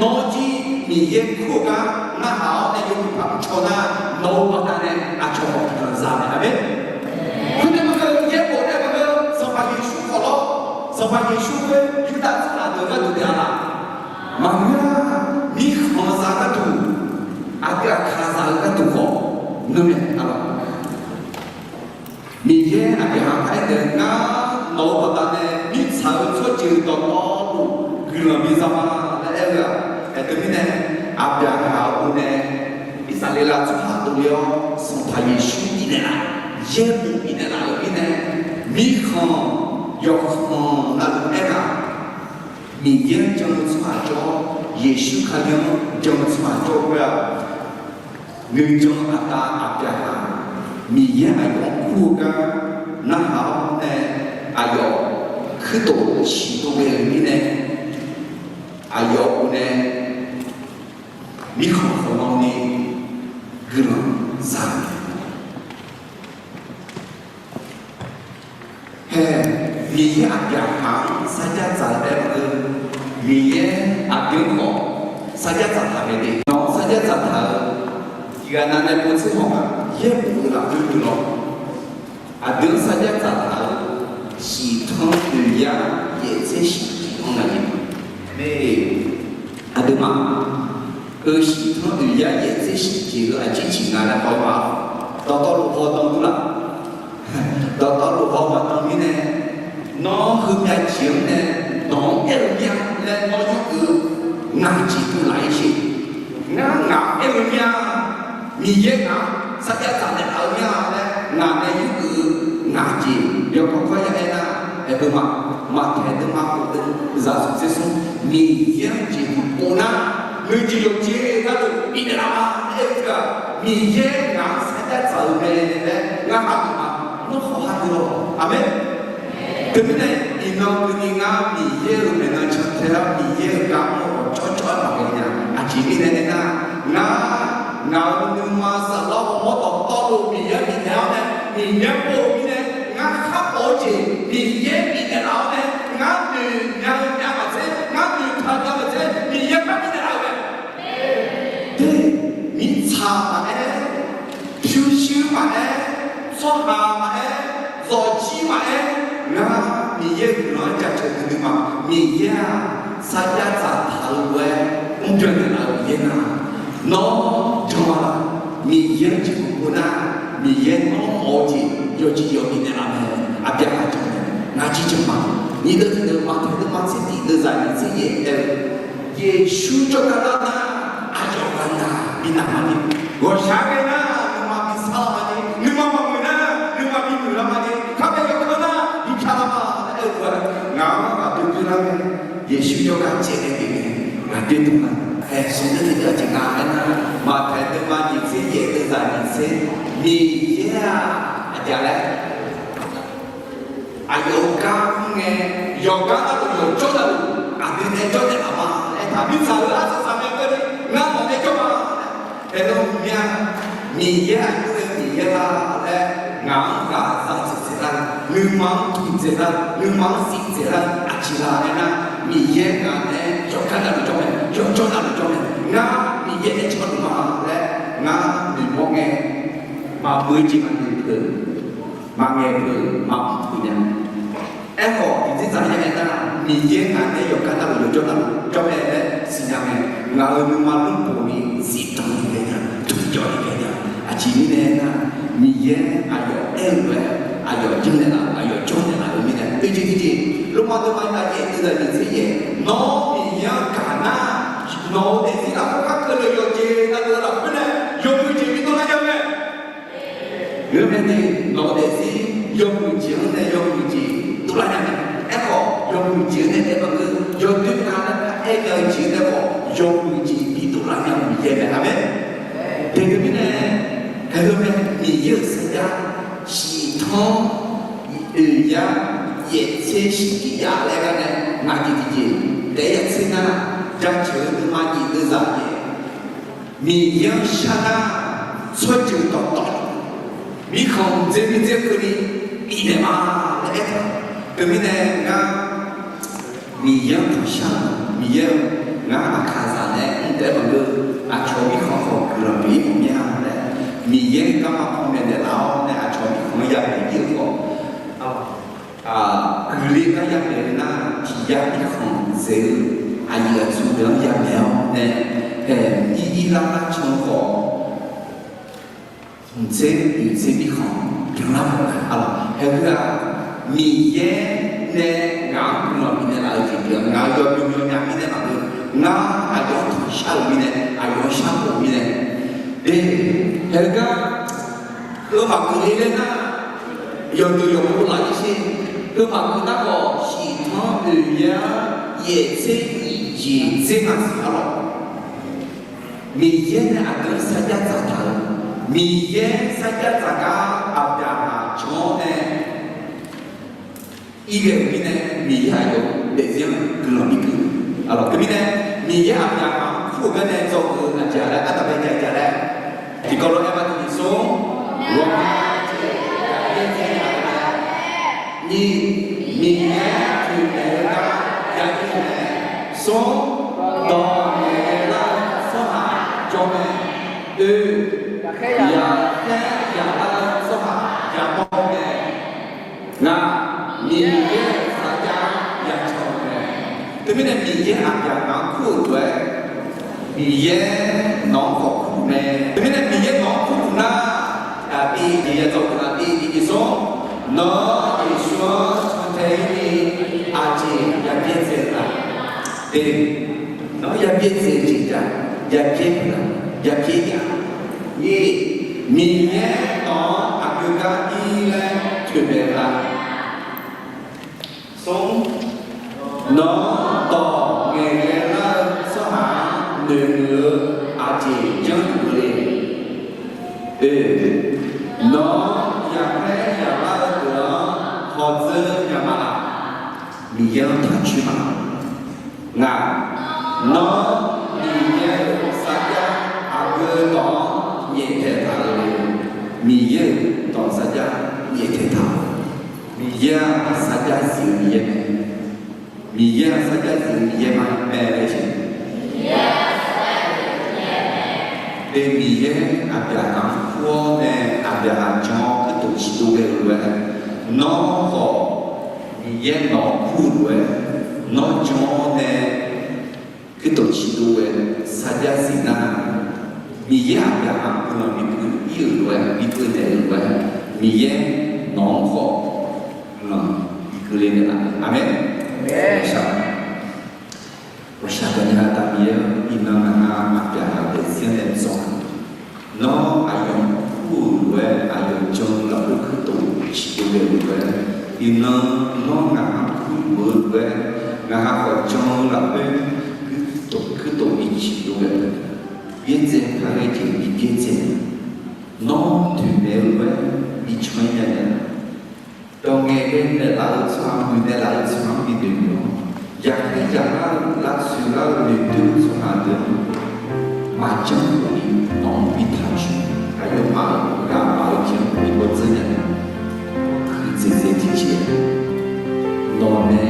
Nawr jir Miqyaer kur-eu gar narhaq-awr nae yawmuiq paq mrcaw nar, nawq-eu baqdanae aqcawq khawf guiqlanq za mae. Aqmeq. Khoernae maqngeur-eu yaerbof nae maqngeur, Sanqpaq Yeqsur khawf lawr, Sanqpaq Yeqsur khoer Yurdav tsawrhaq deuq gharduq taef-a laf? Maqngeur-a. Mirkhanq za gharduq, aqdui aqkaq za-eu gharduq khawf ngeur mae. Miqyaer Aqbyaqhaq-anr aer-eu, Ngar nawq-eu baqdanae mirtsaq-euq tsawrjeuq dawqtawvluf guiqlanq biza ma laer aer-eu-aq, aerteu mirnae Aqbyaqhaq-eu nae Irsaqleqlav tsawrhaq dovle-awr Sanqpaq Yeqsur bifnaeq laf, yaerbof bifnaeq laf-euq mirnae, mirkhanq yawkhanq navluf aernar, Miqyaer-anr jan-eu tsawrhaq jawr-awr, Yeqsur Kali-anr jan-eu tsawrhaq jawr-eu khoer-aq, nuijan aqda Aqbyaqhaq, Miqyaer aqyawf-anr kur-eu gar narhaq-awr nae, aqyawf kuirtof siqdov ghae-euq mirnae, aqyawf-euq nae mirkhanq khawqnan ni guiqlanq za-eu mae. Hae, Miqyaer Aqbyaqhaq-anr sarjax dzaq-eu taef-aer maqngeur, Miqyaer aqdui-anr khawf sarjax dzaqtaq mae de. Nawq-anr sarjax dzaqtaq-eu tiqghaq nav nae povtser hawq-aq, yaerbof-euq lafkhoer guiqlanq, aqdui-anr sarjax dzaqtaq-eu shiqtanr oeq yar yaeq tser shiq jeq-anr nae, aqduimaf-euq shiqtanr oeq yar yaeq tser shiq jeq-eu aqjeq ciq nga laer haw-eu ma. Dawqtawvluf haw dan dur laf? Dawqtawvluf haw maqdan mirnae, nawr heumyav jeq-anr nae nawq-anr aer-eu mir-a laer nawr yurgeuf-eu ngaq jeq dovlaf-ir sher. Ngar ngaq-anr aer-eu mir-a, Miqyaer ngaq-anr sarjax dzaq naeqlaf-eu mir-a laer ngaq nae yurgeuf-eu ngaq jeq yawkawr kawr ya aer nar, aerteu ma, Maqtaeq deuvma khof deuq zaq smq tser smr, Miqyaer-anr jeqhu pov nar, nuijeq yawqjeq navluf bifnaeq laf-a laer aer-eu teu-aq, Miqyaer ngaq-anr sarjax dzaq-eu mae laer ngar hageuf ma. Nawr khawf hageuf-awq. Aqmeq. Teumirnae iqnan keuvni ngar Miqyaer-euq maeqnan cantae-awr Miqyaer-euq gar mr-eu ghawqjawr jawr-aer maqghae nya. Aqjeq mirnae aernar, ngar ngaq-euq nuima saflar ghawrmawr dawqtawvluf Miqyaer bifnaeq-awr nae, Miqyaer pov-eu mirnae, ngar khar pov-eu jeq Miqyaer bifnaeq laf-awr nae, ngar noeq nya-eu nya maqtser, ngar noeqtaq nya maqtser, Miqyaer khar bifnaeq laf-eu mae. Te, mirtsaq maqaer, pyurshuir maqaer, tsawrhaq maqaer, zawqjir maqaer, ngar Miqyaer-euq guiqlanq-anr jaceuq duidui ma. Miqyaer-aq, sarjax dzaqtaq-eu lof-aer mrbyan naeqlaf-euq Miqyaer nar, nawr jan-a laf? Miqyaer-anr jeqhu pov nar, Miqyaer nawr mawf-eu jeq yawqjeq yawq bifnaeq laf mae. Aqbyaqhaq jan mae. Ngaq jir jan ma. Nyiq deuv tiq deuv, Maqtaeq deuvma tser tiq deuv zaq nyiq tser yaef aer-eu, Yeqsur jawrgar lar nar, aqyawf ghaq naq bi naq ma ni. Ghawqshaq ghae nar, nuima bi sar lar ma ni. Nuima maqmuiq nar, nuima bi muiq lar ma ni. Kharbae yawkhanr nar, bi pyar lar ma laer aer-eu lof-aer, ngaq-anr ghaq doe doe lar mae. Yeqsur jawrgar caev nae bif ngae, ghaq doe dmr ma. Aer, smq deuv tiq deuv aqjeq nga aernar, Maqtaeq deuvma nyiq tser yaef deuv zaq nyiq tser, Miqyaer-aq, aqjeq laer, aqyawf-euq gar mr ngae, yawqgar navluf yawqjawr navluf aqdui nae jawrnaeq laf ma laer taq mirtsaq-euq arsaq saqmae keuvni ngar nawq nae jawr ma laer aerlawr mya. Miqyaer aqjox-aer Miqyaer lar laer ngaq-anr ghaq za tseq tseq lar, nuima-anr tuq tseq lar, nuima-anr siq tseq lar, aqjeq lar aernar, Miqyaer ngaq nae yawqgar navluf jawr mae, yawqjawr navluf jawr mae. Ngar Miqyaer nae can luf ma laer ngar noeqmawr ngae, maqbui jeq maqnoeq peuq, maqngaeq peuq, maqmr peuq nya. Aerkhawf, tiqjeq dzaq-aer aernar, Miqyaer ngaq nae yawqgar navluf yawqjawr navluf jawr mae laer siqnya ngae, ngaq-euq nuima lmrbof ni zifdan ni ghae nya, tuqjawv ni ghae nya. Aqjeq mirnae aernar, Miqyaer aqyawf aer-eu lof-aer aqyawf janrnaeq laf, aqyawf jawrnaeq laf-euq mirnae, oejeq tiqjeq, Lormav deuvma nyiq tser yaef, Nawr Miqyaer-anr gaq nar, nawq-euq daefzir lafkhoer kharkeuv le yawqjeq navluf-eu lafkhoer nae yawmuiq jeq bidov lar nya mae. Ngeur mae ni, nawq-euq daefzir yawmuiq jeq-anr nae yawmuiq jeq dovlar nya mae. Aerkhawf, yawmuiq jeq-anr nae aer maqngeur, yawdoer nga laer aer nya-eu jeq-anr nae khawf yawmuiq jeq bidov lar nya-eu Miqyaer mae. Aqmeq. Teumirnae, gaq-eu mae, Miqyaer-euq sarjax shiqtanr oeq yar yaef tser shiq tiq yaf laer gar nae ngaq jeq tiqjeq taef-aer ya tser nar, jaceuq-eu nuima jeq deuvzaq jeq Miqyaer-anr shar nar, tsawrjeuq dawqtawvluf mirkhanq dzer mir dzer keuvni bifnaeq ma laer aertaq. Teumirnae ngar Miqyaer-anr tanqshar, Miqyaer-eu Ngar aqkaqzaq nae mr taef-aer maqngeur, aqcawq mirkhanq khawf guiqlanq pyeuf-ir mawf mir-a laer, Miqyaer-euq garma panmaeq naeqlaf-awr nae aqcawq mirkhanq-anr yamaeq-ir-eu khawf, guiqle gar yamaeq-eu nar, tiq yar mirkhanq dzaeq-eu aqyuif aqtsu deuq-anr yamaeq-awr nae, haeq ir ir lar lar can-eu khawf, mqtser mqtser mirkhanq byanlar mawf-a. Haeq heu-aq, Miqyaer nae ngaq-anr guiqlanq bifnaeq laf-eu jeq pyeuf-a. Ngaq-euq yawbymr yawnya mirnae maqngeur, ngar aqyawf-anr tanqshar-euq mirnae, aqyawf-anr sharpov-eu mirnae, de, haeq gar heu maqguiqle laer nar, yawqdeuq yawqpov laf-ir sher. Heu maqguiq nar khawf, shiqtanr oeq yar yaeq tser nyiq jeq dzer nga siq arlawq. Miqyaer nae aqdui-anr sarjax dzaqtaq-eu, Miqyaer sarjax dzaq gar Aqbyaqhaq jan-awr nae, ir ghae-euq mirnae, Miqyaer aqyawf daefzir-anr guiqlanq bikeuv. Arlawq, teumirnae, Miqyaer Aqbyaqhaq-anr kur-euq garnae dzawgeuf-eu aqjeq laer, ardanqbae jav-a laer, tiqkawv lof-aer ma tiqjeq smr, ghawqmya jeq yabyaerdzae-a laer, nyiq, Miqyaer toeqmaeq-eu gar yadzae-eu mae, smr, dawq ngaeqghae lar-eu tsawrhaq jawr mae, oe, yaqkhaer yaqlar-eu tsawrhaq yamawr-eu mae. Ngaq, Miqyaer-euq sarjax-anr yacan-eu mae. Teumirnae Miqyaer Aqbyaqhaq-anr kur-euq lof-aer, Miqyaer nawq-anr khawf kur-euq mae. Teumirnae Miqyaer nawq-anr kur-euq nar, aqbi jeq yadzawr-eu aqbi tiqjeq smr, nawr Yeqsur-anr cantae-ir ni aqjeq yabyaerdzae-eu la? De, nawr yabyaerdzae-eu jeq jav, yabyaer-eu la? Yabyaer-a. Nyiq, Miqyaer nawq-anr aqgeu gar ir laer toeqmaeq la? Smr, nawr dawq ngaeqghae lar-eu tsawrhaq-anr noeqmuiq-eu aqjeq janr-eu le? Oe, nawr yaqkhaer yaqlar-eu deuq-anr hawdzeur nya ma laf? Miqyaer-anr taqcoer ma laf? Ngaq, nawr Miqyaer-euq sarjax aqgeu dawq-anr nyaeftaeq taq-eu le? Miqyaer-euq dawq sarjax nyaeftaeq taq-eu. Miqyaer-aq sarjax zif-eu Miqyaer mae. Miqyaer-aq sarjax zif-eu Miqyaer mae laer jeq. Te Miqyaer Aqbyaqhaq-anr kur-awr nae Aqbyaqhaq jan-awr kuirtof ciqdov ghae-euq lof-aer, nawr khawf Miqyaer nawq-anr kur-eu lof-aer, nawr jan-awr nae kuirtof ciqdov ghae sarjax zif nar, Miqyaer Aqbyaqhaq guiqlanq bikeuv-ir-euq lof-aer, bikeuv naeq-euq lof-aer, Miqyaer nawq-anr khawf guiqlanq bikeuv le naeqlaf-eu. Aqmeq. Ghawqshaq dawq nya-eu taqbi-aer, iqnan ngaq-anr Aqbyaqhaq daefzir-anr nae dzawq-a. Nawr aqyawf-anr kur-euq lof-aer, aqyawf jan-eu lafkhoer kuirtof ciqdov ghae-euq lof-aer, iqnan nawr ngaq-anr kur-euq lof-aer, ngaq-anr khawf jan-eu lafkhoer kuirtof, kuirtof biciqdov ghae-eu, byaerdzae kar ghae jeq bibyaerdzae, nawr toeqmaeq-eu lof-aer bican-ir nya naeq-a. Dawq ngaeqghae naeqlaf-eu tsawrhaq, muiq naeqlaf-eu tsawrhaq-anr binoeq-awr, yaqkhaer yaqlar-eu, lavtsoeq lar-eu, noeqdoer-eu tsawrhaq deuq-anr maqjanr khofni nawq-anr bi taqcoer, aqyawfmaf-euq ghaq maf-eu jeq-anr bi bawdzeur nya naeq-a. Huiqdzaeq dzaeq tiqjeq, nawq nae